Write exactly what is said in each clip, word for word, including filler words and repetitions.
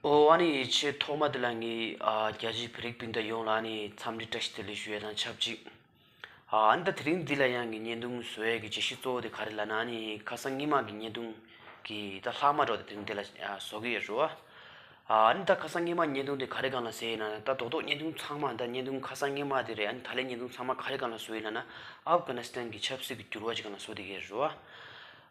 ཨོ་ཨ་ནི་ཆེས་ཐོག་མ་དེ་ལ་ངས་ཨ་རྒྱ་ཆེའི་བོད་རིགས་སྤུན་ཟླ་ཡོངས་ལ་ཨ་ནི་འཚམས་འདྲི་བཀྲ་ཤིས་བདེ་ལེགས་ཞུ་ཡས་དང་ཆབས་ཅིག་ཨ་ཨ་ནི་ད་དེ་རིང་འདི་ལ་ཡང་ངས་བརྙན་ཐུང་བཟོ་ཡས་ཀྱི་བྱེད་གཞི་གཙོ་བོ་དེ་ག་རེ་ལབ་ན། ཨ་ནི་ཁ་སང་སྔོན་མ་གི་བརྙན་ཐུང་གི་ད་ལྷག་མ་འདྲ་བོ་དེ་དེ་རིང་འདི་ལ་ཨ་བཟོ་གི་ཡོད་རེད་བ། ཨ་ཨ་ནི་ད་ཁ་སང་སྔོན་མ་བརྙན་ཐུང་དེ་ག་རེ་སྒང་ལ་ཟེར་ཡིན་ན། ད་རྡོག་རྡོག་བརྙན་ཐུང་ཚང་མ་ད་བརྙན་ཐུང་ཁ་སང་སྔོན་མ་དེ་རེད། ཨ་ནི་ད་ལན་བརྙན་ཐུང་ཚང་མ་ག་རེ་སྒང་ལ་བཟོ་ཡིན་ལབ་ན། ཨབ་གྷ་ནི་སི་ཐན་གྱི་ཆབ་སྲིད་ཀྱི་འགྱུར་བ་ཅིག་སྒང་ལ་བཟོ་བསྡད་ཀྱི་ཡོད་རེད་བ།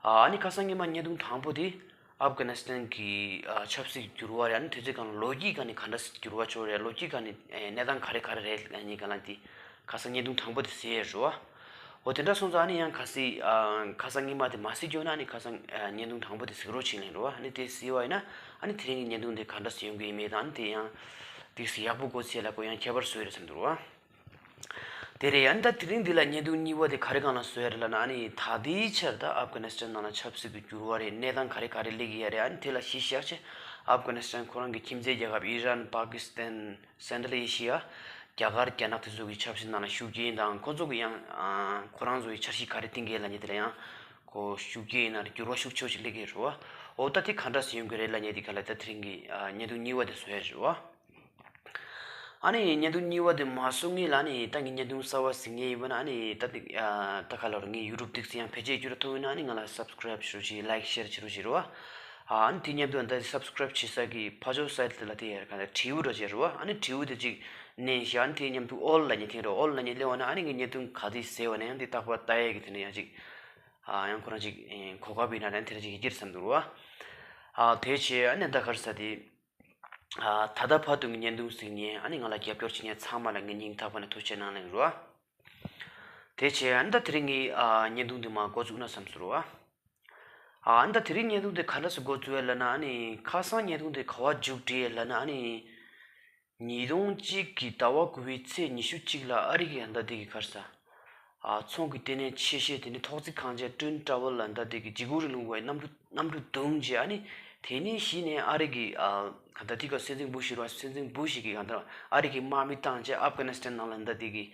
ཨ་ཨ་ནི་ཁ་སང་སྔོན་མ་བརྙན་ཐུང་དང་པོ་དེ། ཨབ་གྷ་ནི་སི་ཐན་གྱི་ཨ་ཆབ་སྲིད་ཀྱི་འགྱུར་བ་རེད། ཨ་ནི་དེ་ཚོའི་སྒང་ལ་ལོ་རྒྱུས་སྒང་ནས་ག་འདྲ་འགྱུར་བ་བྱུང་རེད། ལོ་རྒྱུས་སྒང་ནས་ཨེ་གནས་སྟངས་ག་རེ་ག་རེ་རེད་ལབ་མཁན་སྒང་ལ་དེ་ཁ་སང་བརྙན་ཐུང་དང་པོ་དེ་བཟོས་ཡོད་རེད་བ། འོ་དེ་འདྲ་སོང་ཙང་ཨ་ནི་ཡང་གལ་སྲིད་ཨ་ཁ་སང་སྔོན་མ་དེ་མ་གཟིགས་ཀྱི་ཡོད་ན། ཨ་ནི་ཁ་སང་ཨ་བརྙན་ཐུང་དང་པོ་དེ་གཟིགས་རོགས་བྱེད་ལབ་རེད་བ། ཨ་ནི་དེ་གཟིགས་པ་ཡིན་ན་ཨ་ནི་དེ་རིང་གི་བརྙན་ཐུང་དེ་ག་འདྲ་སེ་ཡོང་གི་ཡིན་མིན་དང་། ཨ་ནི་དེ་ཡང་དེ་གཟིགས་ཡག་པོ་གོ་ཚེ་ལ་ཁོ་ཡང་ཁྱད་པར་བཟོས་རེད་བསམ་འདུག་རེད་བ། དེ་རེད། ཨ་ནི་ད་དེ་རིང་འདི་ལ་བརྙན་ཐུང་གཉིས་པ་དེ་ག་རེ་སྒང་ལ་བཟོས་ཡ་རེད་ལབ་ན། ཨ་ནི་ད་ལྟའི་ཆར་ད་ཨབ་གྷ་ནི་སི་ཐན་ནང་ལ་ཆབ་སྲིད་ཀྱི་འགྱུར་བ་རེད། གནས་སྟངས་ག་རེ་ག་རེ་སླེབས་ཀྱི་ཡ་རེད། ཨ་ནི་དེ་ལ་གཞི་བཞག་བྱས་ཨབ་གྷ་ནི་སི་ཐན་ཁོ་རང་གི་ཁྱིམ་མཚེས་རྒྱལ་ཁབ་ཨི་རན། པ་ཀི་སི་ཐན། སེན་ཊ་རལ་ཨེ་ཤི་ཡ། རྒྱ་གར། རྒྱ་ནག་དེ་ཚོ་གི་ཆབ་སྲིད་ནང་ལ་ཤུགས་རྐྱེན་དང་། ཁོ་ཚོ་གི་ཡང་ཨ་ཁོ་རང་ཚོ་གི་འཆར་གཞི་ག་རེ་བཏིང་གི་ཡོད་ལབ་མཁན་དེ་ལ་ཡང་ཁོ་ཤུགས་རྐྱེན་ཡིན་ན་རེད། འགྱུར་བ་ཤུགས་ཆེ་བོ་ཞིག་སླེབས་ཀྱི་རེད་བ། འོ་ད་དེ་ག་འདྲ་སེ་ཡོང་གི་རེད་ལབ་མཁན་དེ་ག་ལ་ད་དེ་རིང་གི་ཨ་བརྙན་ཐུང་གཉིས་པ་དེ་བཟོ་ཡ་རེད་བ། ཨ་ནི་བརྙན་ཐུང་གཉིས་པ་དེ་མ་བཟོ་སྔོན་ལ་ཨ་ནི་ད་ངས་བརྙན་ཐུང་གསར་པ་གཟིགས་མཁན་ཡིན་པ་ན། ཨ་ནི་ད་དེ་ཨ་ད་ག་ལབ་རེད། ངའི་ཡུ་ཊུབ་ཏོག་ཙམ་ཡང་བེད་སྤྱོད་བསྒྱུར་ཐུབ་ཡོད་ན། ཨ་ནི་ང་ལ་སབ་སི་ཀ་རེབ་བྱེད་རོགས་བྱེད། ལའིག་ཤེར་བྱེད་རོགས་བྱེད་རོགས། ཨ་ནི་དེ་མཉམ་དུ་ད་སབ་སི་ཀ་རེབ་བྱེད་ས་གི་ཕར་ཕྱོགས་སའེ་ཌི་དེ་ལ་དེ་ཡར་ག་ད་དྲིལ་བུ་འདྲ་བྱེད་རོགས། ཨ་ནི་དྲིལ་བུ་དེ་ཅིག་མནན་བཞག་ཨ་ནི་དེ་མཉམ་དུ་ཨོལ་ལབ་མཁན་འཐེན་རོགས། ཨོལ་ལབ་མཁན་སླེབས་པ་ན་ཨ་ནི་ངས་བརྙན་ཐུང་ག་དེ་བཟོས་པ་ན་ཡང་དེ་རྟག་པར་ལྟ་ཡས་ཀྱི་དེ་འདྲ་ཡང་ཅིག་ཨ་ཡང་ཁོ་རང་ཅིག་ཨེ་གོ་སྐབས་ཡིན་ན་རན་དེ་འདྲ་ཅིག་ཡོད་ཀྱི་རེད་བསམ་འདུག་རོ། ཨ་དེ་བྱས་ཨ་ནི་ད་ག་རེ་ཟེར་དེ། ཨ་ད་ལྟ་བར་དུ་ངའི་བརྙན་ཐུང་གཟིགས་མཁན་ཨ་ནི་ང་ལ་རྒྱབ་སྐྱོར་བྱེད་མཁན་ཚང་མ་ལ་ངས་སྙིང་ཐག་པ་ནས་ཐུགས་རྗེ་གནང་ལབ་ཀྱི་རོ། དེ་བྱས་ཨ་ནི་ད་དེ་རིང་གི་ཨ་བརྙན་ཐུང་འདི་མར་འགོ་བཙུགས་ན་བསམ་སོང་རོ། ཨ་ནི་ད་དེ་རིང་བརྙན་ཐུང་འདི་ག་འདྲ་སེ་འགོ་བཙུགས་ཡ་ལབ་ན། ཨ་ནི་ཁ་སང་བརྙན་ཐུང་འདི་ག་པར་མཇུག་སྒྲིལ་ཡ་ལབ་ན། ཨ་ནི་ཉིས་སྟོང་གཅིག་གི་ཟླ་བ་དགུ་པའི་ཚེས་ཉི་ཤུ་གཅིག་ལ་ཨ་རི་གི་ཨ་ད་དེ་གི་ག་རེ་ཟེར། ཨ་ཚོང་གི་ལྟེ་གནས་ཆེ་ཤོས་དེ་ནི་ཐོག་བརྩེགས་ཁང་ཆེན་ཊུན་ཊ་ཝར་ལ་ཨ་ད་དེ་གི་འཇིགས་སྐུལ་རིང་ལུགས་པའི་གནམ་གྲུ་གནམ་གྲུ་བརྡུངས་རྗེས། ཨ་ནི་དེ་ནས་གཞི་ནས་ཨ་རི་གི་ཨ་ག་ད་དེ་ག་སྲིད་འཛིན་བུ་ཤི་རེད་བ། སྲིད་འཛིན་བུ་ཤི་གི་ག་ད་ཨ་རི་གི་དམག་མི་བཏང་རྗེས་ཨབ་གྷ་ནི་སི་ཐན་ནང་ལ་ཨ་ད་དེ་གི་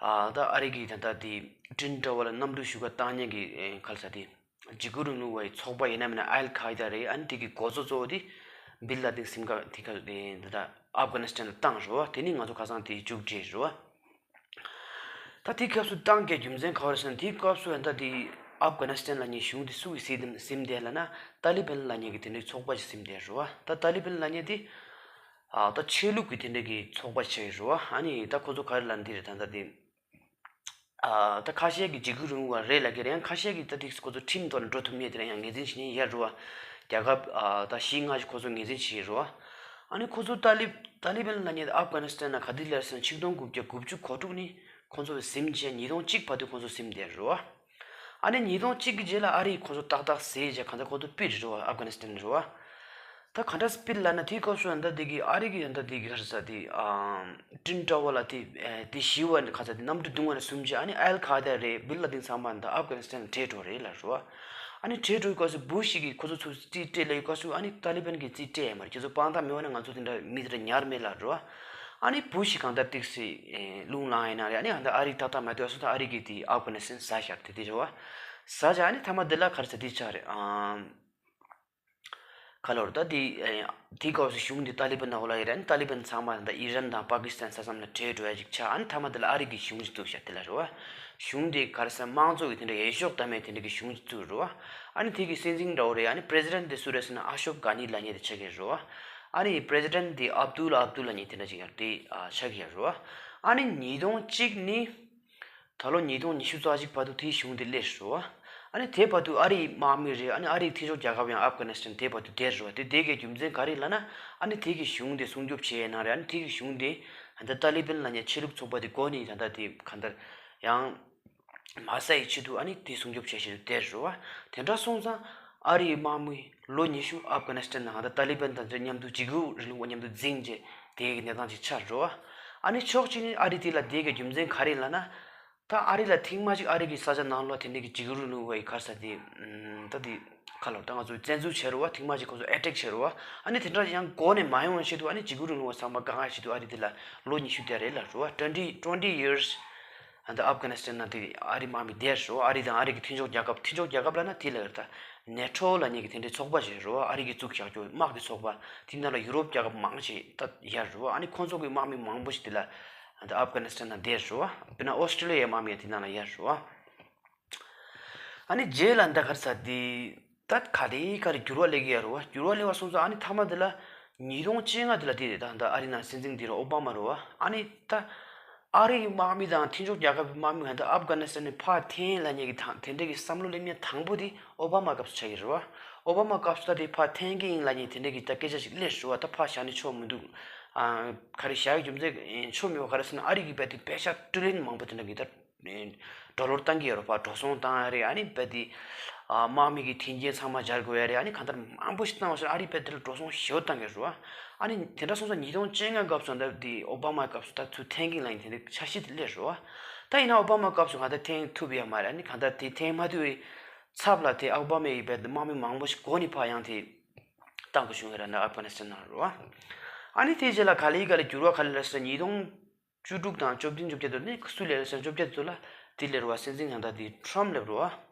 ཨ་ད་ཨ་རི་གི་ད་ད་དེ་ཊུན་ཊ་ཝར་ལ་གནམ་གྲུ་གཞུག་ག་བཏང་མཁན་གྱི་ཨེ་ག་རེ་ཟེར་དེ། འཇིགས་སྐུལ་རིང་ལུགས་པའི་ཚོགས་པ་ཡིན་ན་མིན་ན་ཨལ་ཁ་ཨི་ད་རེད། ཨ་ནི་དེ་གི་འགོ་གཙོ་གཙོ་བོ་དེ་བིན་ལ་དིན་ཟིན་ག་དེ་ག་དེ་ད་ཨབ་གྷ་ནི་སི་ཐན་ལ་བཏང་རོ། དེ་ནི་ང་ཚོ་ཁ་སང་དེ་མཇུག་སྒྲིལ་རོ། ད་དེ་སྐབས་སུ་བཏང་གི་རྒྱུ་མཚན་ག་རེ་ཟེར་ན། དེ་སྐབས་སུ་ཨ་ད་དེ་ཨབ་གྷ་ནི་སི་ཐན་ལབ་མཁན་གཞུང་དེ་སུ་གིས་ཟིན་ཟིན་བསྡད་ལབ་ན། ཏཱ་ལི་བན་ལབ་མཁན་གྱི་དེ་འདྲའི་ཚོགས་པ་ཞིག་ཟིན་བསྡད་རོ། ད་ཏཱ་ལི་བན་ལབ་མཁན་དེ་ཨ་ད་ཆོས་ལུགས་ཀྱི་དེ་འདྲའི་གི་ཚོགས་པ་ཆགས་ཡོད་རོ། ཨ་ནི་ད་ཁོ་ཚོ་ག་རེ་ལབ་ན་དེ་རེད། ད་ད་དེ། ཨ་ད་ཁ་ཤས་ཀྱིས་འཇིགས་སྐུལ་རིང་ལུགས་པ་རེད་ལབ་ཀྱི་རེད། ཡང་ཁ་ཤས་ཀྱིས་ད་དེ་ཁོ་ཚོ་ཁྲིམས་ཐོག་ནས་འགྲོ་ཐུབ་མེད་དེ་རེད། ཡང་ངོས་འཛིན་བྱེད་མཁན་ཡོད་རེད་བ། རྒྱལ་ཁབ་ཨ་ད་བཞི་ལྔ་ཞིག་ཁོ་ཚོ་ངོས་འཛིན་བྱེད་ཀྱི་རེད་བ། ཨ་ནི་ཁོ་ཚོ་ཏཱ་ལི་ཏཱ་ལི་བན་ལབ་མཁན་ཨབ་གྷ་ནི་སི་ཐན་ནང་ག་དུས་སླེབས་ཟེར་ན། ཆིག་སྟོང་དགུ་བརྒྱ་དགུ་བཅུ་གོ་དྲུག་ནས་ཁོ་ཚོ་ཟིན་བྱས་ཉིས་སྟོང་གཅིག་བར་དུ་ཁོ་ཚོ་ཟིན་བསྡད་རེད་བ། ཨ་ནི་ཉིས་སྟོང་གཅིག་གི་རྗེས་ལ་ཨ་རིས་ཁོ་ཚོ་ཏག་ཏག་ཟས་བྱས་གང་ལྟར་ཁོ་ཚོ་ཕུད་རེད་བ། ཨབ་གྷ་ནི་སི་ཐན་རེད་བ། ད་ག་འདྲ་སྤིར་ལབ་ན། དེའི་སྐབས་སུ་ཨ་ད་དེ་གི་ཨ་རི་གི་ཨ་ད་དེ་གི་ག་རེ་ཟེར་དེ། ཨ་ཊིན་ཊ་ཝར་ལ་དེ་ཨེ་དེ་ཞི་བ་ག་རེ་ཟེར་དེ་གནམ་གྲུ་བརྡུངས་པ་ནས་བཟུང་བྱས། ཨ་ནི་ཨལ་ཁ་ཨི་ད་རེད། བིན་ལ་དིན་ཚང་མ་ད་ཨབ་གྷ་ནི་སི་ཐན་ལ་བྲོས་འགྲོ་རེད་ལབ་རེད་བ། ཨ་ནི་བྲོས་འགྲོ་གི་སྐབས་སུ་བུ་ཤི་གིས་ཁོ་ཚོ་ཚུར་རྩིས་སྤྲད་ལབ་ཡོད་སྐབས་སུ། ཨ་ནི་ཏཱ་ལི་བན་གིས་རྩིས་སྤྲད་ཡ་མ་རེད། ཁྱེད་ཚོ་དཔང་རྟགས་མེད་པ་ན་ང་ཚོ་དེ་འདྲ་མི་དེ་འདྲ་ཉར་མེད་ལབ་རེད་བ། ཨ་ནི་བུ་ཤི་གང་ལྟར་ཏིག་སེ་ཨེ་རླུང་ལངས་ཡིན་ན་རེད། ཨ་ནི་ཨ་ད་ཨ་རི་ཏག་ཏག་མ་སྡོད་སོང་། ད་ཨ་རི་གིས་དེ་ཨབ་གྷ་ནི་སི་ཐན་ཟ་བཞག་དེ་དེ་རེད་བ། ཟ་བཞག་ཨ་ནི་མཐའ་མ་དེ་ལ་ག་རེ་ཟེར་དེ་ཆགས་རེད། ཨ། ག་ལབ་རེད། ད་དེ་ཨེ་དེའི་སྐབས་སུ་གཞུང་དེ་ཏཱ་ལི་བན་ནང་ལ་ཡོད་རེད། ཨ་ནི་ཏཱ་ལི་བན་ཚང་མ་ད་ཨི་རན་དང་པ་ཀི་སི་ཐན་ས་མཚམས་ལ་བྲོས་འགྲོ་ཡ་ཅིག་ཆགས། ཨ་ནི་མཐའ་མ་དེ་ལ་ཨ་རི་གིས་གཞུང་ཅིག་བཙུགས་ཤག་དེ་ལ་རེད་བ། གཞུང་དེ་ག་རེ་ཟེར། དམངས་གཙོ་གི་དེ་འདྲ་འོས་ཤོག་བདམས་པའི་དེ་འདྲ་གི་གཞུང་ཅིག་བཙུགས་རེད་བ། ཨ་ནི་དེ་གི་སྲིད་འཛིན་འདྲ་བོ་རེད། ཨ་ནི་པི་རེ་སི་ཌེན་ཊི་དེ་སུ་རེད་ཟེར་ན་ཨ་ཤོག་གྷ་ནི་ལབ་མཁན་དེ་ཆགས་ཀྱི་རེད་བ། ཨ་ནི་པི་རེ་སི་ཌེན་ཊི་དེ་ཨབ་དུལ་ཨབ་དུལ་ལབ་མཁན་དེ་འདྲ་ཅིག་ཡང་དེ་ཨ་ཆགས་ཀྱི་ཡོད་རེད་བ། ཨ་ནི་ཉིས་སྟོང་གཅིག་ནས། ད་ལོ་ཉིས་སྟོང་ཉི་ཤུ་རྩ་གཅིག་བར་དུ་དེའི་གཞུང་དེ་སླེབས་རེད་བ། ཨ་ནི་དེ་བར་དུ་ཨ་རིའི་དམག་མི་རེད། ཨ་ནི་ཨ་རིའི་མཐུན་ཕྱོགས་རྒྱལ་ཁབ་ཡང་ཨབ་གྷ་ནི་སི་ཐན་དེ་བར་དུ་བསྡད་རེད་བ། དེ་བསྡད་དགོས་རྒྱུ་མཚན་ག་རེ་ལབ་ན། ཨ་ནི་དེ་གི་གཞུང་དེ་སྲུང་སྐྱོབ་བྱས་ཡིན་ན་རེད། ཨ་ནི་དེ་གི་གཞུང་དེ་ད་ལྟ་ཏཱ་ལི་བན་ལབ་མཁན་ཆོས་ལུགས་ཚོགས་པ་དེ་འགོ་ནས་ད་ལྟ་དེ་གང་ལྟར་ཡང་མ་ཟ་ཡི་ཆེད་དུ་ཨ་ནི་དེ་སྲུང་སྐྱོབ་བྱེད་བཞིན་དུ་བསྡད་རེད་བ། དེ་འདྲ་སོང་ཙང་ཨ་རིའི་དམག་མི་ལོ་ཉི་ཤུ་ཨབ་གྷ་ནི་སི་ཐན་ནང་ད་ཏཱ་ལི་བན་དང་མཉམ་དུ་འཇིགས་སྐུལ་རིང་ལུགས་པ་མཉམ་དུ་འཛིང་བྱས་དེ་གི་གནས་སྟངས་ཅིག་ཆགས་རེད་བ། ཨ་ནི་ཕྱོགས་གཅིག་ནས་ཨ་རི་དེ་ལ་བསྡད་དགོས་རྒྱུ་མཚན་ག་རེ་ལབ་ན། ད་ཨ་རི་ལ་ཐེངས་མ་གཅིག་ཨ་རི་གི་ས་ཆ་ནང་ལོགས་དེ་འདྲ་གི་འཇིགས་སྐུལ་རིང་ལུགས་པ་ཡི་ག་རེ་ཟེར་དེ། ཨམ། ད་དེ་ག་ལབ། ད་ང་ཚོས་བཙན་འཛུལ་བྱས་རེད་བ། ཐེངས་མ་གཅིག་ཁོ་ཚོ་ཨེ་ཊེག་བྱས་རེད་བ། ཨ་ནི་དེ་འདྲ་ཡང་འགོ་ནས་མ་ཡོང་བའི་ཆེད་དུ་ཨ་ནི་འཇིགས་སྐུལ་རིང་ལུགས་པ་ཚང་མ་བཀག་ཡ་ཆེད་དུ་ཨ་རི་དེ་ལ་ལོ་ཉི་ཤུ་བསྡད་རེད་ལབ་རེད་བ། ཊུ་ཝེན་ཊི་ཊུ་ཝེན་ཊི་ཡིར་སི་ཨ་ད་ཨབ་གྷ་ནི་སི་ཐན་ནང་དེ་ཨ་རི་དམག་མི་བསྡད་རེད་བ། ཨ་རི་དང་ཨ་རི་གི་མཐུན་ཕྱོགས་རྒྱལ་ཁབ། མཐུན་ཕྱོགས་རྒྱལ་ཁབ་ལབ་ན་དེ་ལ་ཡོད་ད། ནེ་ཊོ་ལབ་མཁན་གྱི་དེ་འདྲའི་ཚོགས་པ་ཞིག་རེད་བ། ཨ་རི་གིས་བཙུགས་བཞག་རྒྱུ་དམག་གི་ཚོགས་པ། དེ་ནང་ལ་ཡུ་རོབ་རྒྱལ་ཁབ་མང་ཆེ་ད་ཡོད་རེད་བ། ཨ་ནི་ཁོང་ཚོ་གི་དམག་མི་མང་པོ་ཞིག་དེ་ལ་ད་ཨབ་གྷ་ནི་སི་ཐན་ནང་བསྡད་རེད་བ། དཔེར་ན་ཨོ་སི་ཀྲི་ལི་ཡའི་དམག་མི་ཡང་དེ་ནང་ལ་ཡོད་རེད་བ། ཨ་ནི་རྗེས་ལ་ད་ག་རེ་ཟེར་དེ། ད་ག་ལེ་ག་ལེ་འགྱུར་བ་སླེབས་ཀྱི་ཡོད་རེད་བ། འགྱུར་བ་སླེབས་པ་སོང་ཙང་ཨ་ནི་མཐའ་མ་དེ་ལ་ཉིས་སྟོང་བཅོ་ལྔ་དེ་ལ་དེ་རེད། ད་ད་ཨ་རི་ནང་སྲིད་འཛིན་དེ་རེད། ཨོ་བྷ་མ་རེད་བ། ཨ་ནི་ད་ཨ་རིའི་དམག་མི་དང་མཐུན་ཕྱོགས་རྒྱལ་ཁབ་ཀྱི་དམག་མི་གང་ད་ཨབ་གྷ་ནི་སི་ཐན་ནས་ཕར་འཐེན་ལབ་མཁན་གྱི་དང་དེ་འདྲ་གི་བསམ་བློ་སླེབས་མཁན་དང་པོ་དེ་ཨོ་བྷ་མ་སྐབས་སུ་ཆགས་ཀྱི་རེད་བ། ཨོ་བྷ་མ་སྐབས་སུ་ད་དེ་ཕར་འཐེན་གྱི་ཡིན་ལབ་མཁན་དེ་འདྲ་གི་ད་སྐད་ཆ་ཞིག་སླེབས་རེད་བ། ད་ཕར་བཞག་ནས་ཆོག་མི་འདུག་ཨ། ག་རེ་བཞག་གི་རྒྱུ་མཚན་ཆོག་མེད་པ་ག་རེ་ཟེར་ན། ཨ་རི་གི་བལ་དེ་པེ་ཤ་ཊི་རི་ལི་ཡན་མང་པོ་དེ་འདྲ་གི་ད་ཌོ་ལར་བཏང་གི་ཡོད་རེད་པ། འགྲོ་སོང་བཏང་ཡ་རེད། ཨ་ནི་བལ་དེ་ཨ་དམག་མི་གི་མཐུན་རྐྱེན་ཚང་མ་སྦྱར་དགོས་ཡ་རེད། ཨ་ནི་གང་ལྟར་མང་པོ་ཞིག་བཏང་བ་སོང་ཨ་རི་བལ་དེ་ལ་འགྲོ་སོང་ཞེ་པོ་བཏང་གི་རེད་བ། ཨ་ནི་དེ་འདྲ་སོང་ཙང་ཉིས་སྟོང་བཅོ་ལྔ་སྐབས་སུ་ད་དེ་ཨོ་བྷ་མ་སྐབས་སུ་ད་ཚུར་འཐེན་གྱི་ལབ་མཁན་དེ་འདྲ་འཆར་གཞི་དེ་སླེབས་རེད་བ། ད་ཡིན་ན་ཨོ་བྷ་མ་སྐབས་སུ་གང་ལྟར་འཐེན་ཐུབ་ཡ་མ་རེད། ཨ་ནི་གང་ལྟར་དེ་འཐེན་མ་ཐུབ་པའི་ཚབ་ལ་དེ་ཨོ་བྷ་མ་ཡི་བལ་དེ་དམག་མི་མང་པོ་ཞིག་མགོ་ནས་ཕར་ཡང་དེ་བཏང་དགོས་བྱུང་ཡོད་རེད་ད་ཨབ་གྷ་ནི་སི་ཐན་ནང་རེད་བ། ཨ་ནི་དེའི་རྗེས་ལ་ག་ལེ་ག་ལེ་འགྱུར་བ་ག་ལེ་སླེབས་སོང་། ཉིས་སྟོང་བཅུ་དྲུག་དང་བཅོ་བདུན་བཅོ་བརྒྱད་དེ་ནི་སུ་སླེབས་སོང་། བཅོ་བརྒྱད་དེ་ལ་དེ་སླེབས་རེད་བ། སྲིད་འཛིན་གང་ལྟར་དེ་ཊམ་སླེབས་རེད་བ།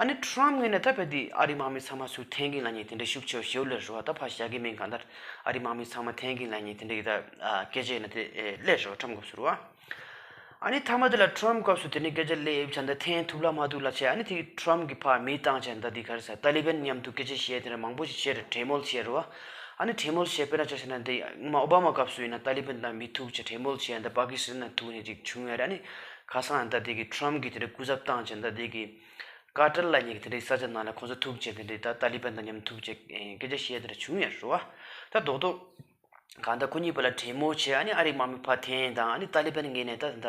ཨ་ནི་ཊམ་ངོས་ནས་ད་བལ་དེ་ཨ་རི་དམག་མི་ཚང་མ་ཚུར་འཐེན་གྱི་ལབ་མཁན་དེ་འདྲ་ཤུགས་ཆེ་བ་ཞེ་པོ་སླེབས་རེད་བ། ད་ཕར་བཞག་གི་མིན། གང་ལྟར་ཨ་རི་དམག་མི་ཚང་མ་འཐེན་གྱི་ལབ་མཁན་དེ་འདྲ་གི་ད་སྐད་ཆ་ཡིན་ན་དེ་སླེབས་རེད་བ། ཊམ་སྐབས་སུ་རེད་བ། ཨ་ནི་མཐའ་མ་དེ་ལ་ཊམ་སྐབས་སུ་དེ་ནས་སྐད་ཆ་སླེབས་བྱས་ད་འཐེན་ཐུབ་ལ་མ་ཐུབ་ལ་བྱས། ཨ་ནི་དེ་ཊམ་གི་ཕར་མི་བཏང་བྱས་ད་དེ་ག་རེ་ཟེར། ཏཱ་ལི་བན་མཉམ་དུ་སྐད་ཆ་བཤད་དེ་འདྲ་མང་པོ་ཞིག་བྱས་རེད། གྲོས་མོལ་བྱས་རེད་བ། ཨ་ནི་གྲོས་མོལ་བྱས་དཔེར་ན་ཆ་བཞག་ན་དེ་སྔོན་མ་ཨོ་བྷ་མ་སྐབས་སུ་ཡིན་ན་ཏཱ་ལི་བན་དང་མི་ཐུག་བྱས་གྲོས་མོལ་བྱས་ད་པ་ཀི་སི་ཐན་ནང་ཐུག་ནས་ཅིག་བྱུང་ཡོད་རེད། ཨ་ནི་ཁ་སང་ད་དེ་གི་ཊམ་གི་དེ་འདྲ་སྐུ་ཚབ་བཏང་བྱས་ད་དེ་གི་ཀ་ཏར་ལབ་མཁན་གི་དེ་འདྲའི་ས་ཆ་ནང་ལ་ཁོང་ཚོ་ཐུག་བྱས་དེ་འདྲའི་ད་ཏཱ་ལི་བན་དང་མཉམ་ཐུག་བྱས་སྐད་ཆ་བཤད་དེ་འདྲ་བྱུང་ཡོད་རེད་བ། ད་རྡོག་རྡོག་གང་ལྟར་ཁོ་གཉིས་བར་ལ་གྲོས་མོལ་བྱས། ཨ་ནི་ཨ་རིའི་དམག་མི་ཕར་འཐེན་དང་། ཨ་ནི་ཏཱ་ལི་བན་ངོས་ནས་ད་ད་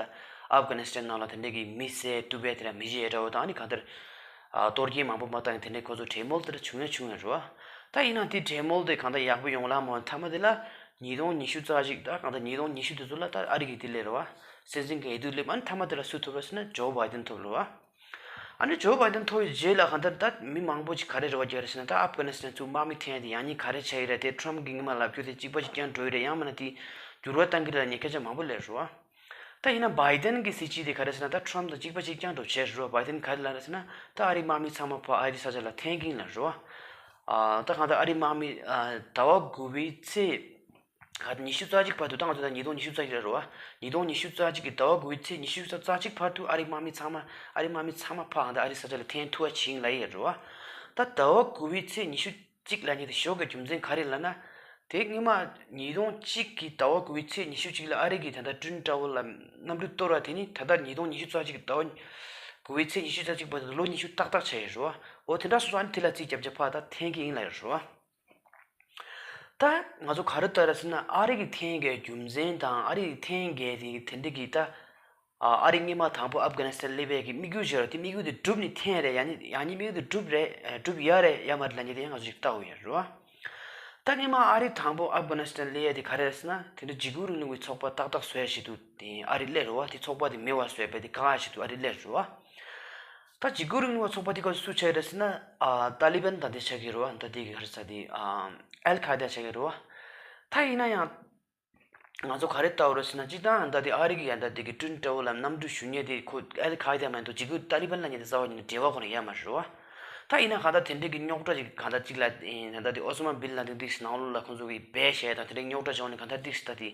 ཨབ་གྷ་ནི་སི་ཐན་ནང་ལ་དེ་འདྲ་གི་མི་བསད་གཏུབ་པའི་དེ་འདྲ་མི་བྱེད་འདྲ་བོ་དང་། ཨ་ནི་གང་ལྟར་ཨ་གཏོར་སྐྱོན་མང་པོ་མ་བཏང་། དེ་འདྲའི་ཁོ་ཚོ་གྲོས་མོལ་དེ་འདྲ་བྱུང་ཡང་བྱུང་ཡང་རེད་བ། ད་ཡིན་ནའང་དེ་གྲོས་མོལ་དེ་གང་ལྟར་ཡག་པོ་ཡོང་ལ་མ་ཡོང་། མཐའ་མ་དེ་ལ་ཉིས་སྟོང་ཉི་ཤུ་རྩ་གཅིག་ད་གང་ལྟར་ཉིས་སྟོང་ཉི་ཤུ་དེ་ཚོ་ལ་ད་ཨ་རི་གི་དེ་སླེབས་རེད་བ། སྲིད་འཛིན་གྱི་འོས་བསྡུ་སླེབས། ཨ་ནི་མཐའ་མ་དེ་ལ་སུ་ཐོབ་རེད་ཟེར་ན་ཇོ་བྷའི་ཏན་ཐོབ་རེད་བ། ཨ་ནི་ཇོ་བྷའི་ཏན་ཐོབ་པའི་རྗེས་ལ་གང་ལྟར་ད་མི་མང་པོ་ཅིག་ག་རེ་རེ་བ་རྒྱག་རེད་ཟེར་ན། ད་ཨབ་གྷ་ནི་སི་ཐན་ཚུར་དམག་མི་འཐེན་ཏེ་ཡང་སྙིང་ག་རེ་ཆགས་ཀྱི་རེད། དེ་ཊམ་གྱི་སྔོན་མ་ལབ་རྒྱུ་དེ་གཅིག་པ་གཅིག་རྐྱང་འགྲོ་ཡི་རེད། ཡང་མིན་ན་དེ་འགྱུར་བ་གཏང་གི་རེད་ལབ་མཁན་སྐད་ཆ་མང་པོ་སླེབས་རེད་བ། ད་ཡིན་ན་བྷའི་ཏན་གྱི་སྲིད་བྱུས་དེ་ག་རེ་ཟེར་ན། ད་ཊམ་དང་གཅིག་པ་གཅིག་རྐྱང་འགྲོ་བྱས་རེད་བ། བྷའི་ཏན་ག་རེ་ལབ་རེད་ཟེར་ན། ད་ཨ་རིའི་དམག་མི་ཚང་མ་ཕར་ཨ་རི་ས་ཆ་ལ་འཐེན་གྱི་ཡིན་ལབ་རེད་བ། ཨ་ད་གང་ལྟར་ཨ་རིའི་དམག་མི་ཨ་ཟླ་བ་དགུ་པའི་ཚེས་ག་ཉི་ཤུ་རྩ་གཅིག་བར་དུ། ད་ང་ཚོ་ད་ཉིས་སྟོང་ཉི་ཤུ་རྩ་གཅིག་རེད་བ། ཉིས་སྟོང་ཉི་ཤུ་རྩ་གཅིག་གི་ཟླ་བ་དགུ་པའི་ཚེས་ཉི་ཤུ་རྩ་གཅིག་བར་དུ་ཨ་རིའི་དམག་མི་ཚང་མ་ཨ་རིའི་དམག་མི་ཚང་མ་ཕར་ཨ་ད་ཨ་རི་ས་ཆ་ལ་འཐེན་ཐུབ་པ་བྱིན་ལབ་ཡོད་རེད་བ། ད་ཟླ་བ་དགུ་པའི་ཚེས་ཉི་ཤུ་གཅིག་ལབ་མཁན་དེ་ཞོགས་ཀྱི་རྒྱུ་མཚན་ག་རེ་ལབ་ན། དེ་སྔོན་མ་ཉིས་སྟོང་གཅིག་གི་ཟླ་བ་དགུ་པའི་ཚེས་ཉི་ཤུ་གཅིག་ལ་ཨ་རི་གི་ད་ལྟ་ཊུན་ཊ་ཝར་ལ་གནམ་གྲུ་གཏོར་བ་དེ་ནི་ད་ལྟ་ཉིས་སྟོང་ཉི་ཤུ་རྩ་གཅིག་གི་ཟླ་བ་དགུ་པའི་ཚེས་ཉི་ཤུ་རྩ་གཅིག་བར་དུ་ལོ་ཉི་ཤུ་ཏག་ཏག་ཆགས་ཡོད་རེད་བ། འོ་དེ་འདྲ་སོང་ཙང་ཨ་ནི་དེ་ལ་རྩིས་རྒྱབ་བྱས་ཕར་ད་འཐེན་གྱི་ཡིན་ལབ་ཡོད་རེད་བ། ད་ང་ཚོ་ག་རེ་ལྟ་རེད་ཟེར་ན། ཨ་རི་གི་འཐེན་དགོས་རྒྱུ་མཚན་དང་ཨ་རི་གི་འཐེན་དགོས་དེ་དེ་འདྲ་གི་ད་ཨ་རི་སྔོན་མ་དང་པོ་ཨབ་གྷ་ནི་སི་ཐན་སླེབས་པའི་གི་དམིགས་ཡུལ་ཞིག་རེད། དེ་དམིགས་ཡུལ་དེ་འགྲུབ་ནས་འཐེན་རེད། ཡང་ནི་ཡང་ནི་དམིགས་ཡུལ་དེ་འགྲུབ་རེད། འགྲུབ་ཡ་རེད་ཡ་མ་རེད་ལབ་མཁན་དེ་ཡང་ང་ཚོ་ཞིག་ལྟ་དགོས་ཡ་རེད་བ། ད་སྔོན་མ་ཨ་རི་དང་པོ་ཨབ་གྷ་ནི་སི་ཐན་སླེབས་ཡ་དེ་ག་རེ་རེད་ཟེར་ན། དེ་འདྲ་འཇིགས་སྐུལ་རིང་ལུགས་ཀྱི་ཚོགས་པ་ཏག་ཏག་བཟོ་ཡ་ཞིག་ཏུ་ཨ་རི་སླེབས་རེད་བ། དེ་ཚོགས་པ་དེ་མེད་པ་བཟོ་ཡ་དཔེ་དེ་བཀག་ཡ་ཞིག་ཏུ་ཨ་རི་སླེབས་རེད་བ། ད་འཇིགས་སྐུལ་རིང་ལུགས་ཚོགས་པ་དེ་ག་སུ་ཆགས་རེད་ཟེར་ན། ཨ་ཏཱ་ལི་བན་དང་དེ་ཆགས་ཀྱི་རེད་བ། ད་དེ་གི་ག་རེ་ཟེར་དེ་ཨ་ཨལ་ཁ་ཡེ་ད་ཆགས་ཀྱི་རེད་བ། ད་ཡིན་ན་ཡང་ང་ཚོ་ག་རེ་ལྟ་བ་རེད་ཟེར་ན། སྤྱིར་བཏང་ད་དེ་ཨ་རི་གི་ཡང་ད་དེ་གི་ཊུན་ཊ་ཝར་ལ་གནམ་གྲུ་གཞུ་མཁན་དེ་ཁོ་ཨལ་ཁ་ཡེ་ད་མ་གཏོགས་འཇིགས་སྐུལ་ཏཱ་ལི་བན་ལབ་མཁན་དེ་རྩ་བ་ཉིད་ནས་འབྲེལ་བ་ཁོ་ན་ཡོད་མ་རེད་བ། ད་ཡིན་ན་གང་ལྟར་དེ་འདྲའི་གི་རྙོག་དྲ་ཅིག་གང་ལྟར་ཅིག་ལ་ད་ལྟ་དེ་ཨོ་ས་མ་བིན་ལ་དེན་དེ་ནང་ལོགས་ལ་ཁོང་ཚོ་གི་སྦས་བཞག་དང་དེ་འདྲའི་རྙོག་དྲ་བྱུང་ནས་གང་ལྟར་ཏིག་སི་ད་དེ་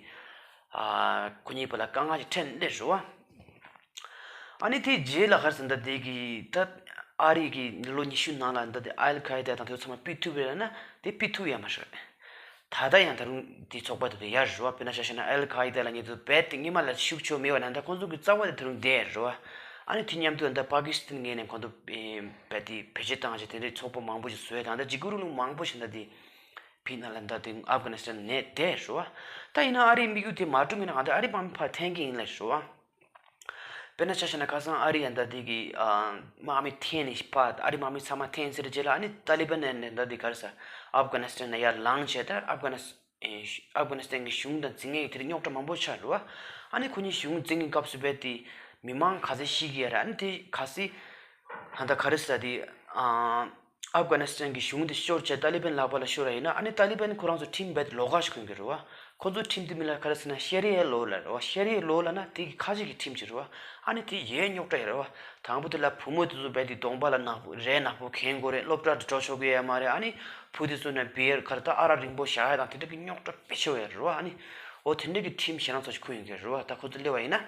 ཨ་ཁོ་གཉིས་བར་ལ་དཀའ་ངལ་ཅིག་འཕྲད་སླེབས་རེད་བ། ཨ་ནི་དེའི་རྗེས་ལ་ག་རེ་ཟེར་ན། ད་དེ་གི་ད་ཨ་རི་གི་ལོ་ཉི་ཤུ་ནང་ལ་ད་དེ་ཨལ་ཁ་ཡེ་ད་དང་དེ་ཚོ་ཚང་མ་ཕུད་ཐུབ་རེད་ལབ་ན་དེ་ཕུད་ཐུབ་ཡ་མ་རེད། ད་ལྟ་ཡང་ད་རུང་དེ་ཚོགས་པ་དེ་ཚོ་ཡར་རེད་བ། དཔེར་ན་ཆ་བཞག་ན་ཨལ་ཁ་ཡེ་ད་ལབ་མཁན་དེ་རྦད་དེ་སྔོན་མ་ལ་ཤུགས་ཆེ་མེད་པ་ན་ད་ཁོང་ཚོ་གི་རྩ་བ་དེ་ད་རུང་བསྡད་རེད་བ། ཨ་ནི་དེ་མཉམ་དུ་ད་པ་ཀི་སི་ཐན་ངོས་ནས་ཁོང་ཚོ་རྦད་དེ་བེད་སྤྱོད་བཏང་བྱས་དེ་འདྲའི་ཚོགས་པ་མང་པོ་ཞིག་བཟོས། ད་ལྟ་འཇིགས་སྐུལ་རིང་ལུགས་མང་པོ་ཞིག་ད་དེ་ཕི་ནང་ལ་ད་དེ་ཨབ་གྷ་ནི་སི་ཐན་ནས་བསྡད་རེད་བ། ད་ཡིན་ན་ཨ་རིའི་དམིགས་ཡུལ་དེ་མ་འགྲུབ་མཁན་ན་གང་ལྟར་ཨ་རིའི་དམག་མི་ཕར་འཐེན་གྱི་ཡིན་ལབ་རེད་བ། དཔེར་ན་ཆ་བཞག་ན་ཁ་སང་ཨ་རི་ཡ་ད་དེ་གི་ཨ་དམག་མི་འཐེན་ནས་ཕར་ཨ་རི་དམག་མི་ཚང་མ་འཐེན་ཚར་རྗེས་ལ་ཨ་ནི་ཏཱ་ལི་བན་ནས་ད་དེ་ག་རེ་ཟེར། ཨབ་གྷ་ནི་སི་ཐན་ནས་ཡར་ལངས་བྱས་ད་ཨབ་གྷ་ནི་སི་ཨེ་ཨབ་གྷ་ནི་སི་ཐན་གྱི་གཞུང་དང་འཛིང་མཁན་གྱི་དེ་རིང་རྙོག་དྲ་མང་པོ་ཆགས་འགྲོ་བ། ཨ་ནི་ཁོ་གཉིས་གཞུང་འཛིང་གི་སྐབས་སུ་རྦད་དེ་མི་མང་ག་ཚད་ཤི་གི་ཡ་རེད། ཨ་ནི་དེ་ག་ཚད་ཧ་ད་ག་རེ་ཟེར་དེ་ཨ། ཨབ་གྷ་ནི་སི་ཐན་གྱི་གཞུང་དེ་ཤོར་བྱས་ཏཱ་ལི་བན་ལག་པ་ལ་ཤོར་བ་ཡིན་ན། ཨ་ནི་ཏཱ་ལི་བན་ཁོ་རང་ཚོ་ཁྲིམས་རྦད་དེ་ལོགས་ཀ་ཞིག་འཁོད་ཀྱི་རེད་བ། ཁོ་ཚོ་ཁྲིམས་དེ་མིང་ལ་ག་རེ་ཟེར་ན་ཤ་རི་ཡ་ལོ་ལབ་རེད་བ། ཤ་རི་ཡ་ལོ་ལབ་ན་དེ་གི་ཁ་ཆེ་གི་ཁྲིམས་ཅིག་རེད་བ། ཨ་ནི་དེ་ཡས་རྙོག་དྲ་ཡོད་རེད་བ། དང་པོ་དེ་ལ་བུ་མོ་དེ་ཚོ་རྦད་དེ་གདོང་པ་ལ་ནག་པོ་རས་ནག་པོ་གྱོན་དགོས་རེད། སློབ་གྲྭ་དུ་འགྲོ་ཆོག་གི་ཡོད་མ་རེད། ཨ་ནི་བུ་དེ་ཚོ་ནས་བི་ཡར་ག་རེ་ད་ཨ་རག་རིང་པོ་བཞག་ཡ་དང་དེ་འདྲ་གི་རྙོག་དྲ་དཔེ་ཆེ་བ་ཡོད་རེད་བ། ཨ་ནི་འོ་དེ་འདྲ་གི་ཁྲིམས་ཞེ་དྲག་ཚོ་ཞིག་འཁོད་ཡོང་གི་རེད་བ། ད་ཁོ་ཚོ་སླེབས་པ་ཡིན་ན།